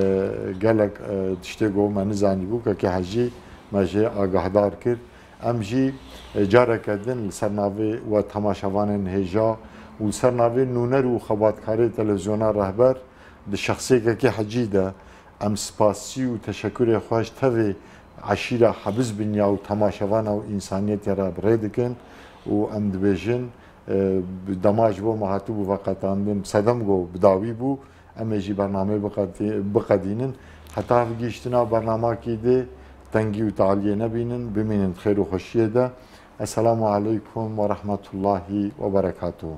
gelek, e, tiştê ku me nizanîbû, kekê Hecî me jê agahdar kir. Em jî, e, careke din li ser navê we temaşevanên hêja û li ser navê nûner û xebatkarê televîzyona Rehber di şexsê kekê Hecî de em spasî û teşekurê xwe ji tevê eşîra Hebiz Binya û temaşevana û însaniyetê re bi rê dikin û em dibêjin, e, bi dema ji bo me hatibû veqetandin, sedem ku bi dawî bû, em ê jî bernameyê biqetî-, biqedînin. Heta gihîştina bernamakî dê tengî û taliyê nebînin, bimînin di xêr û xweşiyê de. Esselamu aleykum ve rahmetullahi ve berekatuhu.